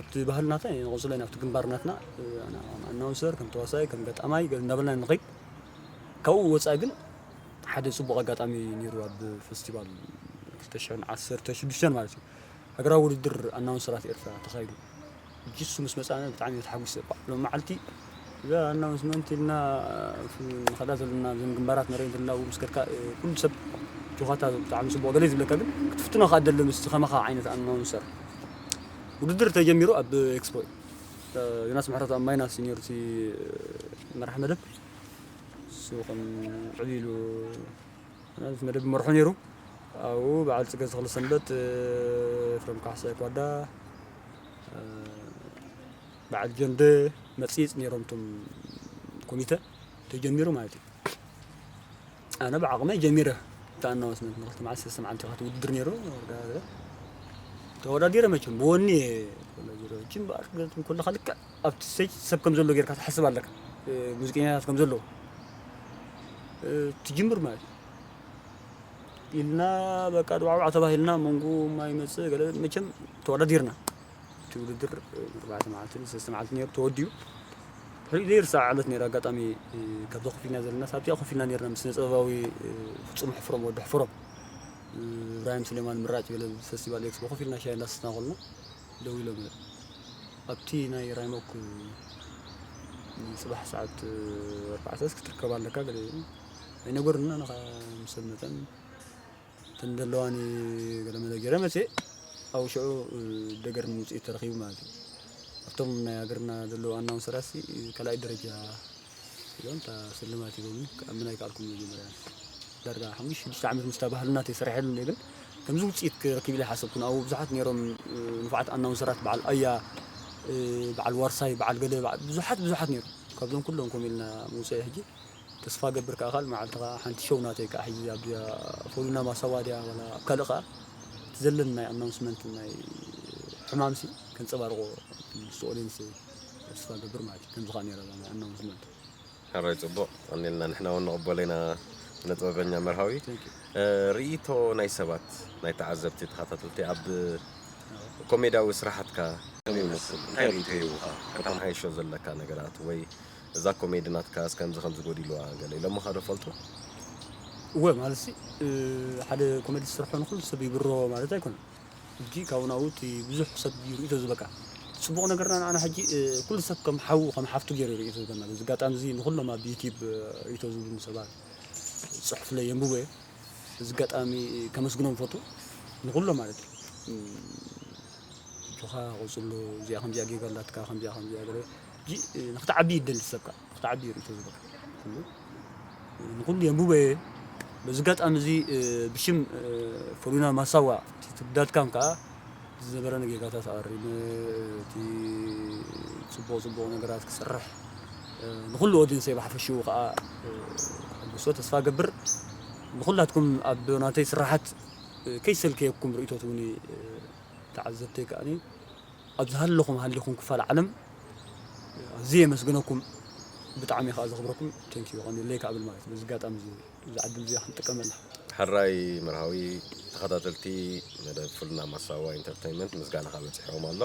ኣብቲ ባህልናትና ንቕፅሎ ኢና ኣብቲ ግንባርናትና። ኣናውንሰር ከም ተዋሳይ ከም ገጣማይ ገ- እንዳበልና ንኸይድ። ካብኡ ወፃኢ ግን ሓደ ፅቡቕ ኣጋጣሚ ነይሩ ኣብ ፌስቲቫል ክልተ ሽሕን ዓሰርተ ሽዱሽተን ማለት እዩ። ሃገራዊ ውድድር ኣናውንሰራት ኤርትራ ተኻይዱ። ጅሱ ምስ መፃና ብጣዕሚ ተሓጒሰ። ሎም መዓልቲ እዛ ኣናውንስመንት ኢልና ንኸዳ ዘለና ዘን ግንባራት ንርኢ እንትና ምስ ከድካ ኩሉ ሰብ ጆኻታ ብጣዕሚ ፅቡቕ ገለ ዝብለካ ግን ክትፍትኖ ከዓ ደሊ ምስ ከማኻ ዓይነት ኣናውንሰር ውድድር ተጀሚሩ ኣብ ኤክስፖ ዮናስ ምሕረት ኣብ ማይና ሲኒዮርቲ መራሕ መደብ እሱ ከም ዕብሉ መደብ መርሑ ነይሩ። ኣብኡ በዓል ፅገ ተኽለ ሰንበት ፍረም ካሕሳይ ኳዳ በዓል ጀንደ መፅፅ ነይሮም እቶም ኮሚተ ተጀሚሩ ማለት እዩ። ኣነ ብዓቕመይ ጀሚረ። እታ ኣናውንስመንት ንክልተ መዓልቲ ሰለስተ መዓልቲ ኢኻ ትውድድር ነይሩ። ተወዳዲረ መቸም ብወኒ እየ ተወዳዲረ። እቺ እምበኣር ገጥም ከለኻ ልክዕ ኣብቲ ስቴጅ ሰብ ከም ዘሎ ጌርካ ትሓስብ ኣለካ። ሙዚቀኛታት ከም ዘለዉ ትጅምር ማለት እዩ። ኢልና በቃ ድዋዕዋዕ ተባሂልና መንጉ ማይ መፅእ ገለ መቸም ተወዳዲርና። እቲ ውድድር ኣርባዕተ መዓልቲ ሰለስተ መዓልቲ ነይሩ ተወዲኡ። ሕሪኡ ዘይርሳዕ ዕለት ነይሩ። ኣጋጣሚ ካብዛ ኮፍ ኢልና ዘለና ሳብቲኣ ኮፍ ኢልና ነርና ምስ ስነ ጥበባዊ ፍፁም ሕፍሮም ወዲ ሕፍሮም እብራሂም ስሌማን ምራጭ ገለ ፌስቲቫል ኤክስፖ ኮፍ ኢልና ሻይ እንዳሰትና ከልና ደው ኢሎም ኣብቲ ናይ ራይሞክ ንፅባሕ ሰዓት ኣርባዕተ እስኪ ትርከብ ኣለካ ገለ ኣይነገሩና ንኻ ምስ ሰብ መጠን እተን ዘለዋኒ ገለ መለ ገይረ መፅእ ኣብኡ ሽዑ ደገር ውፅኢት ተረኺቡ ማለት እዩ ኣብቶም ናይ ሃገርና ዘለዉ ኣናውንሰራት ካልኣይ ደረጃ እዮም እታ ስልማት ሂቦምኒ ክኣምን ኣይከኣልኩን መጀመርያ ዳርጋ ሓሙሽተ ሽዱሽተ ዓመት ምስታ ባህልና ተይሰሪሐሉ እየ ግን ከምዚ ውፅኢት ክረክብ ኢለ ሓሰብኩን ኣብኡ ብዙሓት ነይሮም ንፉዓት ኣናውንሰራት በዓል ኣያ በዓል ዋርሳይ በዓል ገለ ብዙሓት ብዙሓት ነይሮም ካብዞም ኩሎም ከምኡ ኢልና ምውፅኢ ሕጂ ተስፋ ገብር ከዓ ካልእ መዓልቲ ከዓ ሓንቲ ሾው ናተይ ከዓ ሕጂ ኣብዚኣ ፎሉና ማሳዋ ድያ ዋላ ኣብ ካልእ ከዓ እቲ ዘለኒ ናይ ኣናውንስመንት ናይ ሕማምሲ ከንፀባርቆ ምስ ኦዲንስ ተስፋ ገብር ማለት እዩ ከምዚ ከዓ ነይራ ናይ ኣናውንስመንት ሕራይ ፅቡቕ ቀኒልና ንሕና እውን ንቕበሎ ኢና ስነ ጥበበኛ መርሃዊ ርእይቶ ናይ ሰባት ናይ ተዓዘብቲ ተኸታተልቲ ኣብ ኮሜድያዊ ስራሓትካ ከመይ ይመስል እንታይ ርእይቶ ይህቡኻ ከተመሓይሾ ዘለካ ነገራት ወይ እዛ ኮሜዲ ናትካስ ከምዚ ከምዚ ጎዲልዋ ገለ ኢሎምኻ ዶ ፈልጡ እወ ማለት ሲ ሓደ ኮሜዲ ዝሰርሖ ንኩሉ ሰብ ይብሮ ማለት ኣይኮነን ሕጂ ካብኡ ናብኡ እቲ ብዙሕ ሰብ እዩ ርእይቶ ዝበካ እቲ ፅቡቕ ነገርና ንዓና ሕጂ ኩሉ ሰብ ከም ሓዉ ከም ሓፍቱ ገይሩ ርእይቶ ዝበና በዚ ኣጋጣሚ እዚ ንኩሎም ኣብ ዩቲብ ርእይቶ ዝብሉኒ ሰባት ፅሑፍለይ የንብቦ እየ በዚ ኣጋጣሚ ከመስግኖም ፈቱ ንኩሎም ማለት እዩ ጆኻ ቆፅሎ እዚኣ ከምዚኣ ጌጋ ኣላትካ ከምዚኣ ከምዚኣ ገለ ሕጂ ንክትዓቢ ይደሊ ሰብካ ንክትዓቢ ርእይቶ ዝበካ ኩሉ ንኩሉ የንብቦ እየ በዚ ኣጋጣሚ እዚ ብሽም ፈሉና ማሳዋ እቲ ትብዳድካም ከዓ ዝነበረኒ ጌጋታት ኣሪመ እቲ ፅቡቕ ፅቡቕ ነገራት ክሰርሕ ንኩሉ ኦዲንሰይ ብሓፈሽኡ ከዓ ክሕግሶ ተስፋ ገብር ንኩላትኩም ኣብ ናተይ ስራሓት ከይሰልከየኩም ርእይቶ ትውኒ ተዓዘብተይ ከዓ ኣብ ዝሃለኹም ሃሊኹም ክፋል ዓለም ኣዝየ የመስግነኩም ብጣዕሚ ከዓ ዘኽብረኩም ቴንኪዩ ቀኒለይ ከዓ ብል ማለት በዚ ኣጋጣሚ እዚ ዕድል እዚኣ ክንጥቀመላ ሕራይ መርሃዊ ተኸታተልቲ መደብ ፍልና ማሳዋ ኢንተርተይንመንት ምስጋናኻ በፂሕዎም ኣሎ።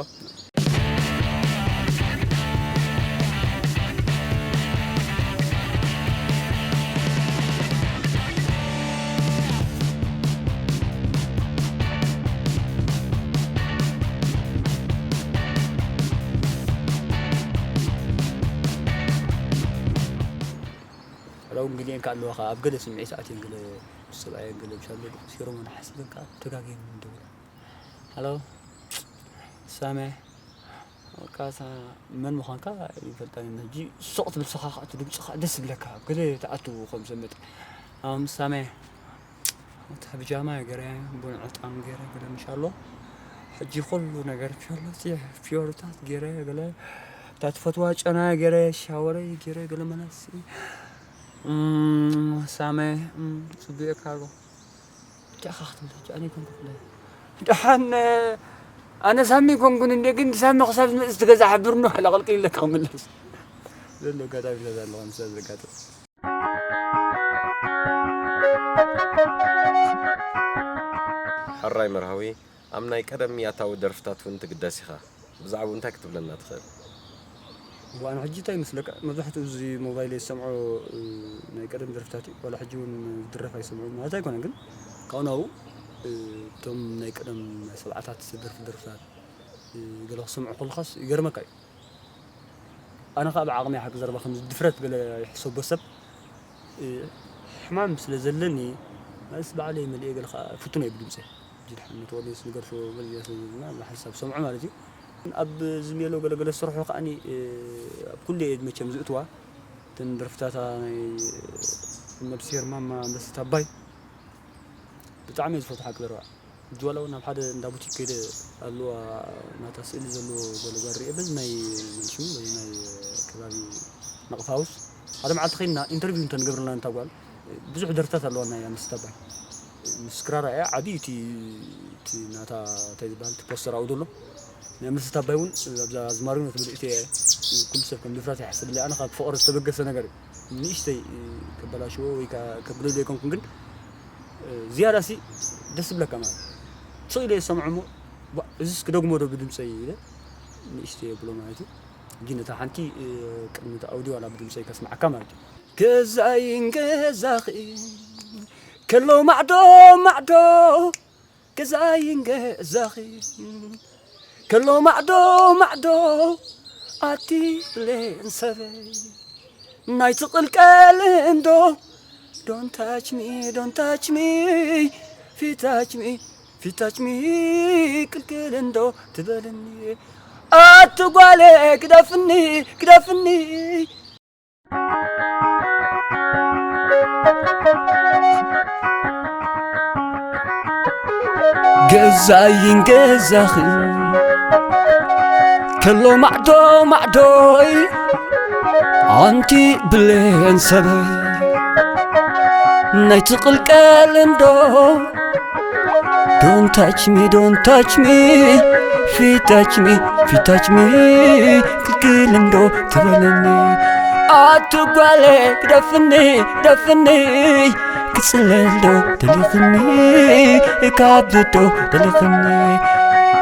እውን ገሊአን ከኣ ኣለዋ ከኣ ኣብ ገለ ስምዒት ኣትየን ገለ ምስ ሰብኣየን ገለ ብሻሎ ቁሲሮም ንሓስበን ከኣ ተጋግየን እንደውላ። ሃሎ ሳሜ፣ ወቃሳ መን ምዃንካ ይፈልጣኒ። ሕጂ ሱቕ ትብል ስኻ ከኣ እቲ ድምፅኻ ደስ ዝብለካ፣ ገለ ትኣቱ ከም ሰብ መጠን። ኣም ሳሜ፣ እታ ብጃማ ገረ፣ ቡን ዕጣን ገረ፣ ገለ ምሻሎ። ሕጂ ኩሉ ነገር ፊዮሎ፣ ፊዮሎታት ገረ፣ ገለ እታ ትፈትዋ ጨና ገረ፣ ሻወረይ ገረ፣ ገለ መለሲ። እም፣ ሳሜ፣ እም፣ ጽቡየካ ኣሎ። እንታይ ኢኻ ክትብል ሕጂ? ኣነ ኣይኮንኩ ክለ። ደሓን፣ ኣነ ሳሚ ኣይኮንኩን እንዴ፣ ግን ሳሚ ክሳብ ዝመጽእ እቲ ገዛ ሓብርኖ፣ ሓላ ቅልቅል ኢለካ ክምለስ። ዘሎ ኣጋጣሚ ስለ ዘሎ፣ ከምዚ ስለ ዘጋጥም። ሕራይ መርሃዊ፣ ኣብ ናይ ቀደም ያታዊ ደርፍታት እውን ትግደስ ኢኻ። ብዛዕባኡ እንታይ ክትብለና ትኽእል? እዋን ሕጂ እንታይ ይመስለካ? መብዛሕትኡ እዚ ሞባይል ዝሰምዖ፣ እ፣ ናይ ቀደም ደርፍታት እዩ። ዋላ ሕጂ እውን ዝድረፍ ኣይሰምዖን ማለት ኣይኮነን፣ ግን ካብኡ ናብኡ፣ እ፣ እቶም ናይ ቀደም ናይ ሰብዓታት ዝደርፉ ደርፍታት፣ እ፣ ገለ ክሰምዖ ከለኻስ ይገርመካ እዩ። ኣነ ኸኣ ብዓቕመይ ሓቂ ዘረባ ከም ድፍረት ገለ ይሕሰቦ ሰብ፣ እ፣ ሕማም ስለ ዘለኒ፣ ማለት ባዕለይ መሊኤ ገለ ኸኣ ፍቱን እየ ብድምጸይ። ሕጂ ድሓን ነቲ ወደይ ንገርሾ ገለ ስለ ዘለና፣ ብሓንሳብ ሰምዖ ማለት እዩ። ኣብ ዝሜሎ ገለ ገለ ዝሰርሖ ከኣኒ፣ እ፣ ኣብ ኩሉ እየ መቸም ዝእትዋ። እተን ደርፍታታ ናይ ነብስሄር ማማ ኣንበሲት ኣባይ ብጣዕሚ እየ ዝፈትዋ ሓቂ ዘረባ። ሕጂ ዋላ እውን ኣብ ሓደ እንዳ ቡቲክ ከይደ ኣለዋ ናታ ስእሊ ዘለዎ ገለ ጓል ሪኤ፣ በዚ ናይ መን ሽሙ፣ በዚ ናይ ከባቢ ነቕፋውስ ሓደ መዓልቲ ኸይድና ኢንተርቪው እንተንገብረላ ነታ ጓል፣ ብዙሕ ደርፍታት ኣለዋ ናይ ኣንበሲት ኣባይ። ምስ ክራራ እያ ዓብዪ እቲ፣ እቲ ናታ እንታይ ዝበሃል እቲ ፖስተር ኣብኡ ዘሎ። ናይ ኣንበሲት ኣባይ እውን ኣብዛ ኣዝማሪኖ ትብል እቲ ኩሉ ሰብ ከም ድፍረት ይሓስብለይ። ኣነ ካብ ፍቕሪ ዝተበገሰ ነገር እዩ። ንእሽተይ ከበላሽዎ ወይ ከ-፣ ከብልሎ ኣይኮንኩን፣ ግን ዝያዳ ሲ ደስ ዝብለካ ማለት እዩ። ስቕ ኢለ ዝሰምዖ እሞ፣ "ዋ፣ እዚስ ክደግሞ ዶ ብድምፀይ?" ኢለ ንእሽተይ የብሎ ማለት እዩ። ግን እታ ሓንቲ፣ እ፣ ቅድሚ እቲ ኣውዲዮ ዋላ ብድምፀይ ከስምዓካ ማለት እዩ። ገዛይን ገዛኽን ከሎ ማዕዶ ማዕዶ፣ ገዛይን ገዛኽን ከሎ ማዕዶ ማዕዶ፣ ኣቲ ብሌን ሰበይ ናይ ትቕልቀል እንዶ፣ don't touch me, don't touch me, ፊታች ሚ፣ ፊታች ሚ፣ ቅልቅል እንዶ ትበልኒ፣ ኣቲ ጓለ ግደፍኒ፣ ግደፍኒ። ገዛይን ገዛኽን ከሎ ማዕዶ ማዕዶይ፣ ኣንቲ ብሌን ሰበይ ናይ ትቕልቀል እንዶ፣ don't touch me, don't touch me, ፊታች ሚ፣ ፊታች ሚ፣ ክልክል እንዶ ትበለኒ፣ ኣቲ ጓለ ግደፍኒ፣ ግደፍኒ። ክጽለል ዶ ደሊኽኒ፣ ካብ ዶ ደሊኽኒ፣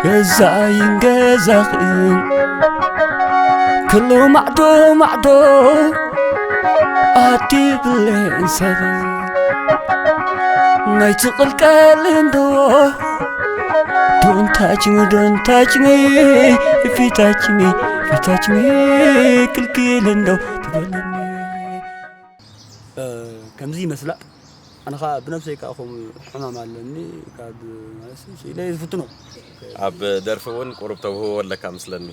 ገዛይን ገዛኽን፣ ክሉ ማዕዶ ማዕዶ፣ ኣቲ ብሌን ሰብ፣ ናይ ትቕልቀል እንዶ፣ don't touch me, don't touch me, ፊታች ሚ፣ ፊታች ሚ፣ ክልክል እንዶ ትበለኒ። እ፣ ከምዚ ይመስላ። ኣነ ኸኣ ብነብሰይ ከኣ ከምኡ ሕማም ኣለኒ። ካብ ማለት ኢለ እየ ዝፍትኖ። ኣብ ደርፊ እውን ቁሩብ ተውህቦ ኣለካ መስለኒ።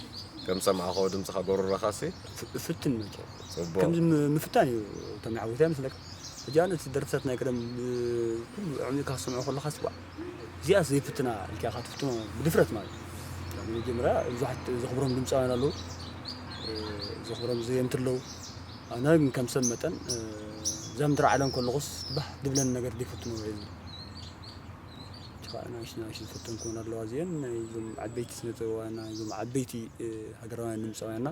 ከም ሰማዕኻዮ ድምጽኻ ጎሮሮኻሲ። ፍ-፣ እፍትን መቸም። ጽቡቕ። ከምዚ ም-፣ ምፍታን እዩ እቶም ዓወት ይመስለካ። ሕጂ ኣነ እቲ ደርፍታት ናይ ቀደም ብ-፣ ኩሉ ኣዕሚቕካ ክትሰምዖ ከለኻስ፣ ዋእ፣ እዚኣስ ዘይፍትና ኢልካ ኢኻ ትፍትኖ ብድፍረት ማለት እዩ። መጀመርያ ብዙሓት ዘኽብሮም ድምጻውያን ኣለዉ። እ፣ ዘኽብሮም ዘየምቲ ኣለዉ። ኣነ ግን ከም ሰብ መጠን፣ እ፣ እዛ ምድሪ ዓለም ከለኹስ ባህ ድብለኒ ነገር ዘይፈትኖ እየ ዝብል። ጭኻ ናሽ ናሽ ዝፈተንኩ እውን ኣለዋ እዚአን ናይ እዞም ዓበይቲ ስነ ጥበባውያንና፣ እዞም ዓበይቲ፣ እ፣ ሃገራውያን ድምፃውያንና።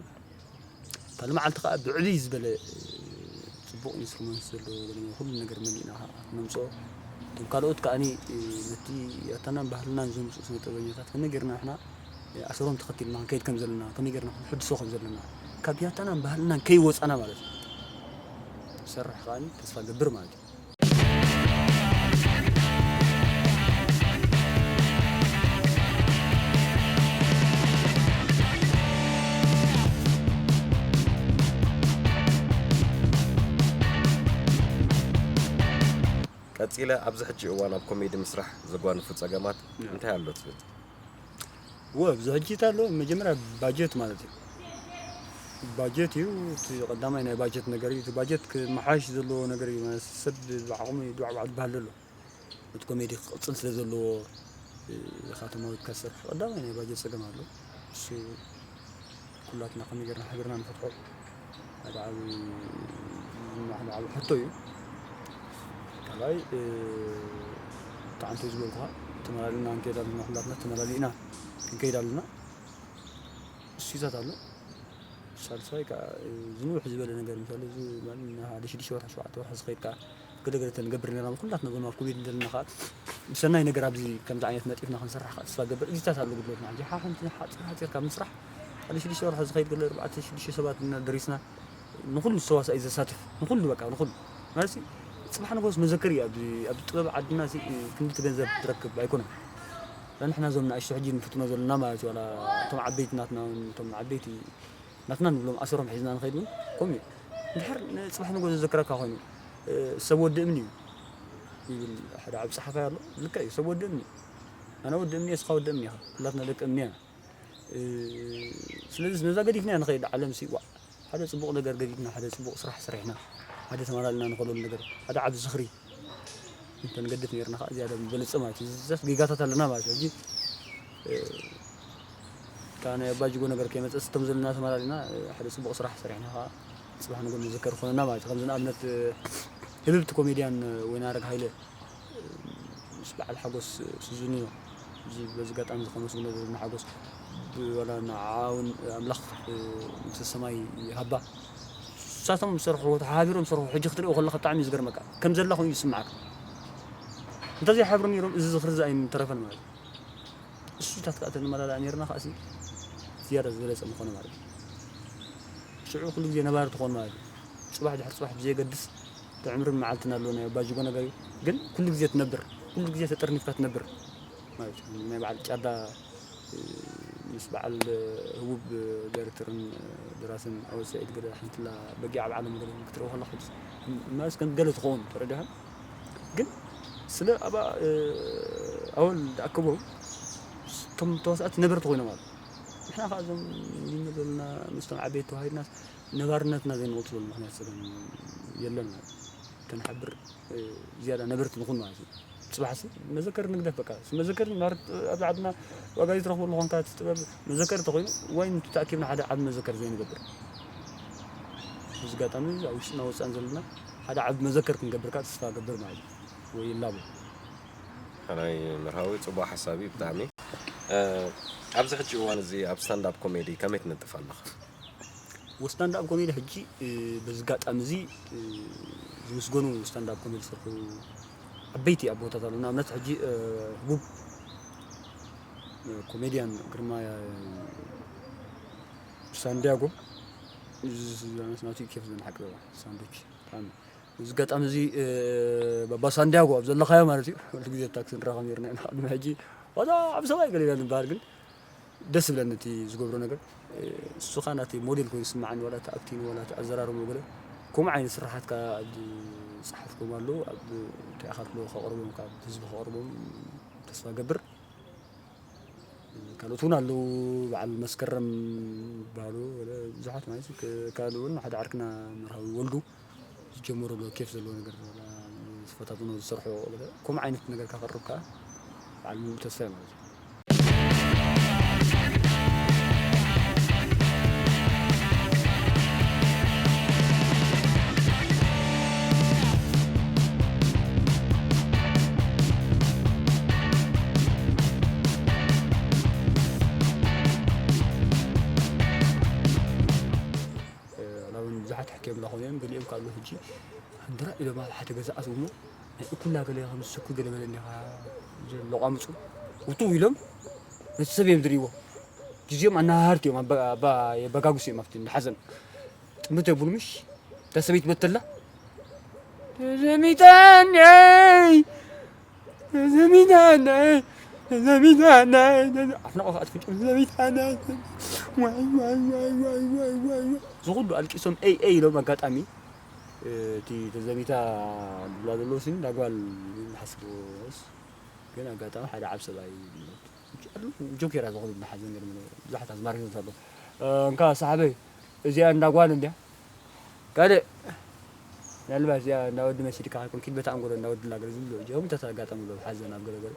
እታ ሎመዓልቲ ከዓ ብዕብይ ዝበለ፣ እ፣ ፅቡቕ ኢንስትሩመንት ዘለዎ ገለ ኩሉ ነገር መሊእና ከዓ ነምፅኦ። እቶም ካልኦት ከዓኒ፣ እ፣ ነቲ ኣታናን ባህልናን ዘምፅኡ ስነ ጥበበኛታት ከመይ ጌርና ንሕና ኣሰሮም ተኸቲልና ክንከይድ ከም ዘለና፣ ከመይ ጌርና ክንሕድሶ ከም ዘለና፣ ካብ ያታናን ባህልናን ከይወፃና ማለት እዩ። ክሰርሕ ከዓኒ ተስፋ ገብር ማለት እዩ። ቀጺለ፣ ኣብዚ ሕጂ እዋን ኣብ ኮሜዲ ምስራሕ ዘጓንፉ ጸገማት እንታይ ኣሎ ትብል? ወ ኣብዚ ሕጂ ኣሎ፣ መጀመርያ ባጀት ማለት እዩ። ባጀት እዩ እቲ ቀዳማይ ናይ ባጀት ነገር እዩ። እቲ ባጀት ክመሓሽ ዘለዎ ነገር እዩ። ሰብ ብዓቕሙ እዩ ድባዕባዕ ዝበሃል ዘሎ። እቲ ኮሜዲ ክቕጽል ስለ ዘለዎ፣ ኢኻ ተማዊትካ ዝሰርሕ ቀዳማይ ናይ ባጀት ጸገም ኣሎ። እሱ ኩላትና ከመይ ጌርና ሓቢርና ንፈትሖ ሓደ ዓቢ፣ ሓደ ዓቢ ሕቶ እዩ። ካልኣይ፣ ጠዓንተይ ዝበልኩኻ፣ ተመላሊእና ክንከይድ ኣለና፣ ኩላትና ተመላሊእና ክንከይድ ኣለና። እሱታት ኣሎ። ሳልሳይ ከዓ፣ ዝንውሕ ዝበለ ነገር፣ ምሳሌ፣ እዚ ማለት፣ ሓደ ሽዱሽተ ወርሒ፣ ሸውዓተ ወርሒ ዝኸይድ ከዓ፣ ገለ ገለ ተንገብር ነርና። ኩላትና ዞም ኣብ ኩቤት ዘለና ከዓ፣ ብሰናይ ነገር ኣብዚ ከምዚ ዓይነት ነጢፍና ክንሰርሕ ከዓ ተስፋ ገብር። እዚታት ኣሎ ጉድለትና። ሕጂ ሓንቲ ሓፂር ሓፂር ካብ ምስራሕ፣ ሓደ ሽዱሽተ ወርሒ ዝኸይድ፣ ገለ ኣርባዕተ ሽዱሽተ ሰባት እና ደሪስና፣ ንኹሉ ተዋሳኢ ዘሳትፍ፣ ንኹሉ፣ በቃ ንኹሉ። ማለት፣ ፅባሕ ንጎስ መዘከር እዩ። ኣብዚ ጥበብ ዓድና ክንዲ እቲ ገንዘብ ትረክብ ኣይኮነን። ንሕና እዞም ንኣሽቱ ሕጂ ንፍትኖ ዘለና ማለት እዩ። ዋላ እቶም ዓበይቲ ናትና እውን፣ እቶም ዓበይቲ ናትና ንብሎም ኣሰሮም ሒዝና ንኸይድ እውን ከምኡ እዩ። እንድሕር ንፅባሕ ንጎ ዘዘክረካ ኮይኑ፣ ሰብ ወዲ እምኒ እዩ ይብል ሓደ ዓብ ፀሓፋይ ኣሎ። ልካ እዩ፣ ሰብ ወዲ እምኒ እዩ። ኣነ ወዲ እምኒ እየ፣ እስኻ ወዲ እምኒ ኢኻ። ኩላትና ደቂ እምኒ ኢና። ስለዚ ነዛ ገዲፍና ንኸይድ ዓለም ሲ፣ ዋ፣ ሓደ ፅቡቕ ነገር ገዲፍና፣ ሓደ ፅቡቕ ስራሕ ሰሪሕና፣ ሓደ ተመላልና ንኸለሉ ነገር፣ ሓደ ዓብ ዝኽሪ እንተንገድፍ ነርና ከዓ ዝያዳ ምበለፀ ማለት እዩ። እዚታት ጌጋታት ኣለና ማለት እዩ። ሕጂ፣ እ፣ ካብ ናይ ኣባጅጎ ነገር ከይመፀ ስቶም ዘለና ተመላሊና፣ እ፣ ሓደ ፅቡቕ ስራሕ ሰሪሕና ከዓ ፅባሕ ንጎ ንዝከር ክኾነና ማለት እዩ። ከምዚ ንኣብነት፣ እ፣ ህብብቲ ኮሜድያን፣ እ፣ ወይናረግ ሃይለ፣ እ፣ ምስ በዓል ሓጎስ፣ እ፣ ስዙኒኖ፣ እዚ በዚ ኣጋጣሚ እዚ ከመስግኖ ዘለና ሓጎስ፣ ብ-፣ ዋላ ንዓኣ እውን ኣምላኽ፣ እ፣ መንግስተ ሰማይ ይሃባ። ንሳቶም ዝሰርሕዎ፣ ተሓባቢሮም ዝሰርሕዎ፣ ሕጂ ክትሪኦ ከለኻ ብጣዕሚ እዩ ዝገርመካ። ከም ዘላ ኮይኑ እዩ ዝስምዓካ። እንተዘይሓብሩ ነይሮም፣ እዚ ዝኽሪ እዚ ኣይምተረፈን ማለት እዩ። እሱታት ከኣ ተንመላላእ ነይርና ከኣሲ፣ ዝያዳ ዝበለጸ ምኾነ ማለት እዩ። ሽዑ ኩሉ ግዜ ነባሪ ትኾን ማለት እዩ። ጽባሕ ድሕሪ ጽባሕ ብዘየገድስ፣ እቲ ዕምርን መዓልትን ኣሎ፣ ናይ ኣባጅጎ ነገር እዩ። ግን ኩሉ ግዜ ትነብር፣ ኩሉ ግዜ ተጠርኒፍካ ትነብር ማለት እዩ። ናይ በዓል ጫዳ፣ እ፣ ምስ በዓል፣ እ፣ ህቡብ፣ እ፣ ዳይሬክተርን፣ እ፣ ደራስን ኣወል ሰዒድ ገለ ሓንትላ በጊዕ ኣብ ዓለም ገለ ክትረኦ ከለኻ፣ ማለትስ ከም ገለ ትኸውን፣ ተረዲኻ? ግን ስለ ኣብኣ፣ እ፣ ኣወል ዝኣከቦም፣ እቶም ተዋሳእቲ ነበርቲ ኮይኖም ኣለዉ። ንሕና ከኣ እዞም እንዲና ዘለና ምስቶም ዓበይቲ ተዋሂድናስ ነባርነትና ዘይንቕጽለሉ ምኽንያት ስለ የለን ማለት እዩ። ተንሓብር፣ እ፣ ዝያዳ ነበርቲ ንኹን ማለት እዩ። ጽባሕሲ መዘከሪ ንግደፍ በቃ። መዘከሪ ማለት ኣብዚ ዓድና ዋጋ ዘይትረኽበሉ ኾንካ እቲ ጥበብ መዘከሪ ተኾይኑ፣ ዋይ ተኣኪብና ሓደ ዓቢ መዘከሪ ዘይንገብር? በዚ ኣጋጣሚ እዚ ኣብ ውሽጥና ወጻእን ዘለና ሓደ ዓቢ መዘከር ክንገብር ከኣ ተስፋ እገብር ማለት እዩ። ወይ ይላቦ። ሓናይ መርሃዊ ጽቡቕ ሓሳብ እዩ ብጣዕሚ። እ፣ ኣብዚ ሕጂ እዋን እዚ ኣብ ስታንድ ኣፕ ኮሜዲ ከመይ ትነጥፍ ኣለኻ? ወስታንድ ኣፕ ኮሜዲ ሕጂ፣ እ፣ በዚ ኣጋጣሚ እዚ፣ እ፣ ዝምስገኑ ስታንድ ኣፕ ኮሜዲ ዝሰርሑ ዓበይቲ ኣቦታት ኣለዉ። ንኣብነት ሕጂ፣ እ፣ ህቡብ፣ እ፣ ኮሜድያን ግርማ ሳንዲያጎ፣ እዚ ናቱ ኬፍ ዝብል ሓቂ ሳንዶች ብጣዕሚ። እዚ ኣጋጣሚ እዚ፣ እ፣ ባባ ሳንዲያጎ ኣብ ዘለኻዮ ማለት እዩ። ኩሉ ግዜ ታክሲ ንራኸብ ነይርና ኢና። ቅድሚ ሕጂ ዋላ ዓቢ ሰብኣይ ገለ ኢና ንበሃል፣ ግን ደስ ዝብለኒ እቲ ዝገብሮ ነገር። እ፣ ንሱ ኸኣ ናተይ ሞዴል ኮይኑ ዝስምዓኒ፣ ዋላ እቲ ኣክቲንግ፣ ዋላ እቲ ኣዘራርብኡ ገለ። ከምኡ ዓይነት ስራሓት ከኣ ኣብ ዝጸሓፍኩም ኣለዉ፣ ኣብ እንታይ ኢኻ ትብሎ ከቕርቦም፣ ካብ ህዝቢ ከቕርቦም ተስፋ እገብር። ካልኦት እውን ኣለዉ፣ በዓል መስከረም ዝበሃሉ፣ ገለ ብዙሓት ማለት እዩ። ክ-፣ ካልእ እውን ሓደ ዓርክና መርሃዊ ወልዱ ዝጀመሮ ኣሎ ኬፍ ዘለዎ ነገር፣ ዋላ ዝፈታተኖ ዝሰርሖ ገለ ከምኡ ዓይነት ነገር ከቕርብ ከኣ በዓል ሙሉእ ተስፋ እዩ ማለት እዩ። እ፣ ዋላ እውን ብዙሓት ሕክምና ኾይኖም፣ ገሊኦም ካልኦት ሕጂ ሃንደራ ኢሎም ኣብ ሓደ ገዛ ኣትውሞ፣ ናይ እኩላ ገለ ከም ዝሰኩ ገለ በለ እንዲኻ ለቋምጹ፣ ውትው ኢሎም ነቲ ሰብ እዮም ዝርእይዎ። ግዜኦም ኣናሃሃርቲ እዮም፣ ኣባ-፣ ኣባ-፣ የበጋግሱ እዮም ኣብቲ እንዳ ሓዘን። ጥምት የብሉ ምሽ፣ እታ ሰበይቲ በተላ፣ "ተዘሚታነይ፣ ተዘሚታነይ፣ ተዘሚታነይ፣ ተዘ-" ኣፍናቆ ከኣ ትፍንጭ፣ "ተዘሚታነይ፣ ዋይ፣ ዋይ፣ ዋይ። እዚ ኩሉ ኣልቂሶም ኤይ፣ ኤይ ኢሎም ኣጋጣሚ እቲ ተዘሚታ ዝብላ ዘለዉ ስኒ እንዳ ጓል እዩ ዝሓስብዎስ፣ ግን ኣጋጣሚ ሓደ ዓብ ሰብኣይ እዩ ዝብሎ። ጆኬራ ዝኾኑ ብሓዘን ገርም ብዙሓት ኣዝማሪኖት ኣሎ። እንካ ሰሓበይ፣ እዚኣ እንዳ ጓል እንድያ። ካልእ ምናልባት እዚኣ እንዳ ወዲ መሲልካ ሃይኮን ኪድ በታ ኣንጎሎ እንዳ ወዲ ላገር ዝብሎ እዮም ተተጋጠሙ ሎ ሓዘን ኣብ ገለገለ።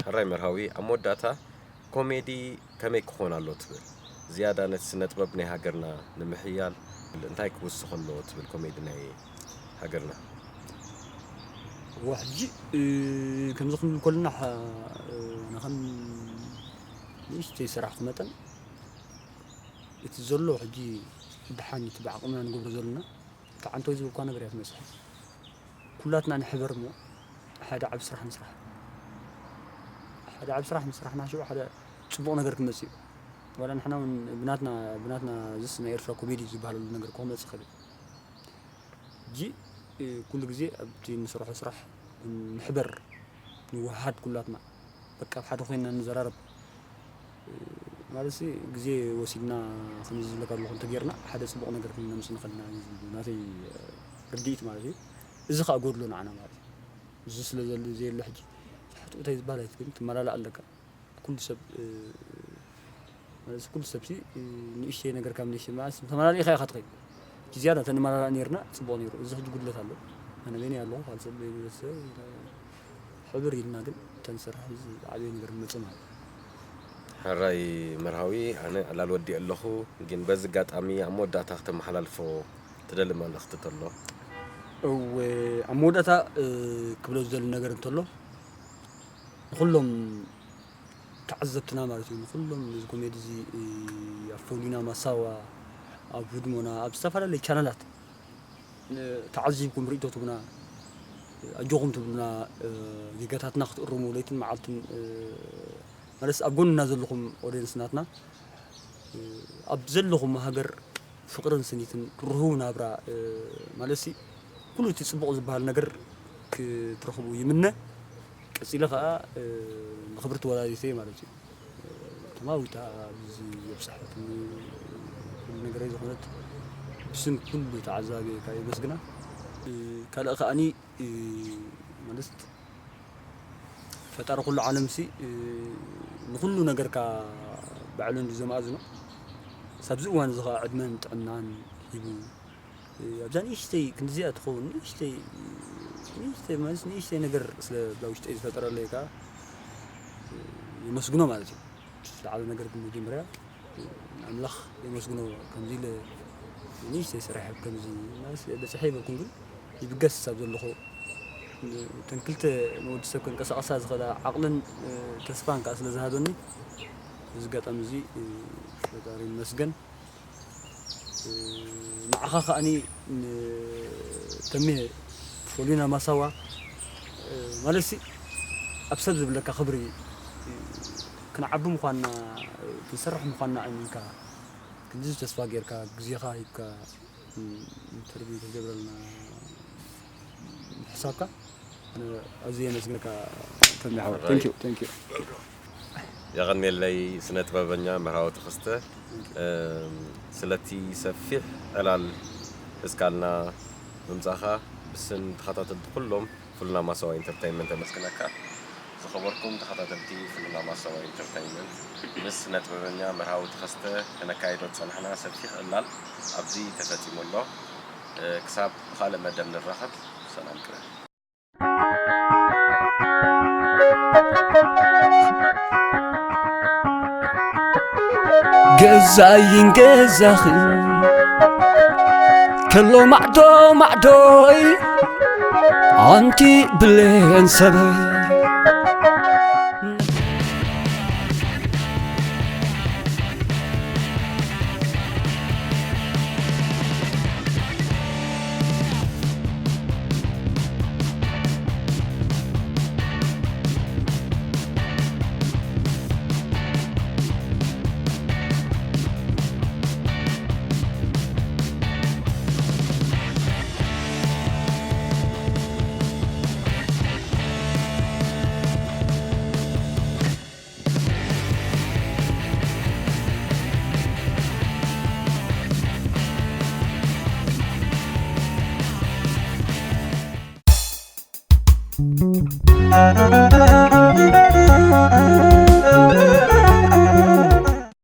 ሕራይ መርሃዊ ኣብ መወዳእታ ኮሜዲ ከመይ ክኾን ኣሎ ትብል? ዝያዳ ነቲ ስነ ጥበብ ናይ ሃገርና ንምሕያል እንታይ ክውስኽ ኣለዎ ትብል ኮሜዲ ናይ ሃገርና? እዋ ሕጂ ከምዚ ክንብል ከለና ንኸም ንእሽተይ ሰራሕኩ መጠን እቲ ዘሎ ሕጂ ደሓን እቲ ብዓቕምና ንገብሮ ዘለና እቲ ዓንቶይ ዝብል እኳ ነገር እያ ትመስል። ኩላትና ንሕበር እሞ ሓደ ዓብ ስራሕ ንስራሕ። ሓደ ዓብ ስራሕ ምስራሕና ሽዑ ሓደ ፅቡቕ ነገር ክመፅእ እዩ። ዋላ ንሕና እውን ብናትና ብናትና ዝስ ናይ ኤርትራ ኮሜዲ ዝበሃለሉ ነገር ክመፅእ ይኽእል እዩ። ሕጂ ኩሉ ግዜ ኣብቲ ንስርሖ ስራሕ ንሕበር፣ ንወሃድ ኩላትና በቃ ኣብ ሓደ ኮይና ንዘራረብ ማለት ሲ ግዜ ወሲድና ከምዚ ዝብለካ ኣለኹ እንተጌርና ሓደ ፅቡቕ ነገር ክነምስ ንኽእልና እዩ ዝብል ናተይ ርድኢት ማለት እዩ። እዚ ከዓ ጎድሎ ንዓና ማለት እዩ። እዚ ስለ ዘየለ ሕጂ ትሕትኡ እንታይ ዝበሃል ኣይትክእልን ትመላላእ ኣለካ። ኩሉ ሰብ ማለት ኩሉ ሰብ ሲ ንእሽተይ ነገር ካብ ንእሽተይ ማለት ተመላሊእካ ኢኻ ትኸይድ። እቲ ዝያዳ ተንመላላእ ነርና ፅቡቕ ነይሩ። እዚ ሕጂ ጉድለት ኣሎ። ኣነ በይነይ ኣለኹ ካልእ ሰብ በይኑ ሰብ ሕብር ኢልና ግን ተንሰርሕ እዚ ዓብየ ነገር ንመፅእ ማለት እዩ። ሕራይ መርሃዊ ኣነ ዕላል ወዲእ ኣለኹ፣ ግን በዚ ኣጋጣሚ ኣብ መወዳእታ ክተመሓላልፎ ትደሊ መልእኽቲ ተሎ? እወ ኣብ መወዳእታ ክብሎ ዝደሊ ነገር እንተሎ ንኩሎም ተዓዘብትና ማለት እዩ ንኩሎም እዚ ኮሜዲ እዚ ኣብ ፎሊና ማሳዋ ኣብ ህድሞና ኣብ ዝተፈላለዩ ቻነላት ተዓዚብኩም ርእቶ ትብና ኣጆኹም ትብሉና ጌጋታትና ክትእርሙ ለይትን መዓልትን ማለት ኣብ ጎንና ዘለኹም ኦዲየንስ ናትና ኣብ ዘለኹም ሃገር ፍቕርን ስኒትን ርህው ናብራ ማለት ሲ ኩሉ እቲ ፅቡቕ ዝበሃል ነገር ክትረኽቡ ይምነ። ቀፂለ ከዓ ንኽብርቲ ወላዲተይ ማለት እዩ ተማዊታ ኣብዚ የብፅሐትኒ ኩሉ ነገረይ ዝኾነት ብስም ኩሉ ተዓዛቢ ካብ የመስግና። ካልእ ከዓኒ ማለት ፈጣሪ ኩሉ ዓለም ሲ ንኩሉ ነገርካ ባዕሉ እንዲ ዘማእዝኖ ኣብዚ እዋን እዚ ከዓ ዕድመን ጥዕናን ሂቡ ኣብዛ ንእሽተይ ክንዲዚኣ ትኸውን ንእሽተይ ንእሽተይ ማለት ንእሽተይ ነገር ስለ እዛ ውሽጠይ ዝፈጠረለይ ከዓ የመስግኖ ማለት እዩ። ዝለዓለ ነገር ግን መጀመርያ ኣምላኽ የመስግኖ ከምዚ ኢለ ንእሽተይ ስራሕ ከምዚ ማለት በፅሐ ይበልኩም ግን ይብገስ ኣብ ዘለኹ እተን ክልተ ንወዲ ሰብ ከንቀሳቐሳ ዝኽእላ ዓቕልን ተስፋን ከዓ ስለ ዝሃበኒ እዚ ኣጋጣሚ እዚ ፈጣሪ ይመስገን። ንዓኻ ከዓኒ ተሜ ፎሊና ማሳዋ ማለት ሲ ኣብ ሰብ ዝብለካ ክብሪ ክንዓቢ ምዃንና ክንሰርሕ ምዃንና ኣሚንካ ክንድዚ ተስፋ ጌርካ ግዜኻ ሂብካ ኢንተርቪው ተገብረልና ምሕሳብካ ኣነ ኣዝየ የመስግነካ ተሜ ሓወይ። Thank you, thank you። የቐንየለይ ስነ ጥበበኛ መርሃዊ ተኸስተ ስለቲ ሰፊሕ ዕላል ሒዝካልና ምምጻኻ ብስም ተኸታተልቲ ኩሎም ፍሉና ማሰዋ ኢንተርተይንመንት የመስግነካ። ዝኸበርኩም ተኸታተልቲ ፍሉና ማሰዋ ኢንተርተይንመንት ምስ ስነ ጥበበኛ መርሃዊ ተኸስተ ከነካይዶ ዝጸናሕና ሰፊሕ ዕላል ኣብዚ ተፈጺሙ ኣሎ። ክሳብ ብኻልእ መደብ ንራኸብ። ሰላም ጥራይ። ገዛይን ገዛኽን ከሎ ማዕዶ ማዕዶይ ኣንቲ ብሌን ሰበይ።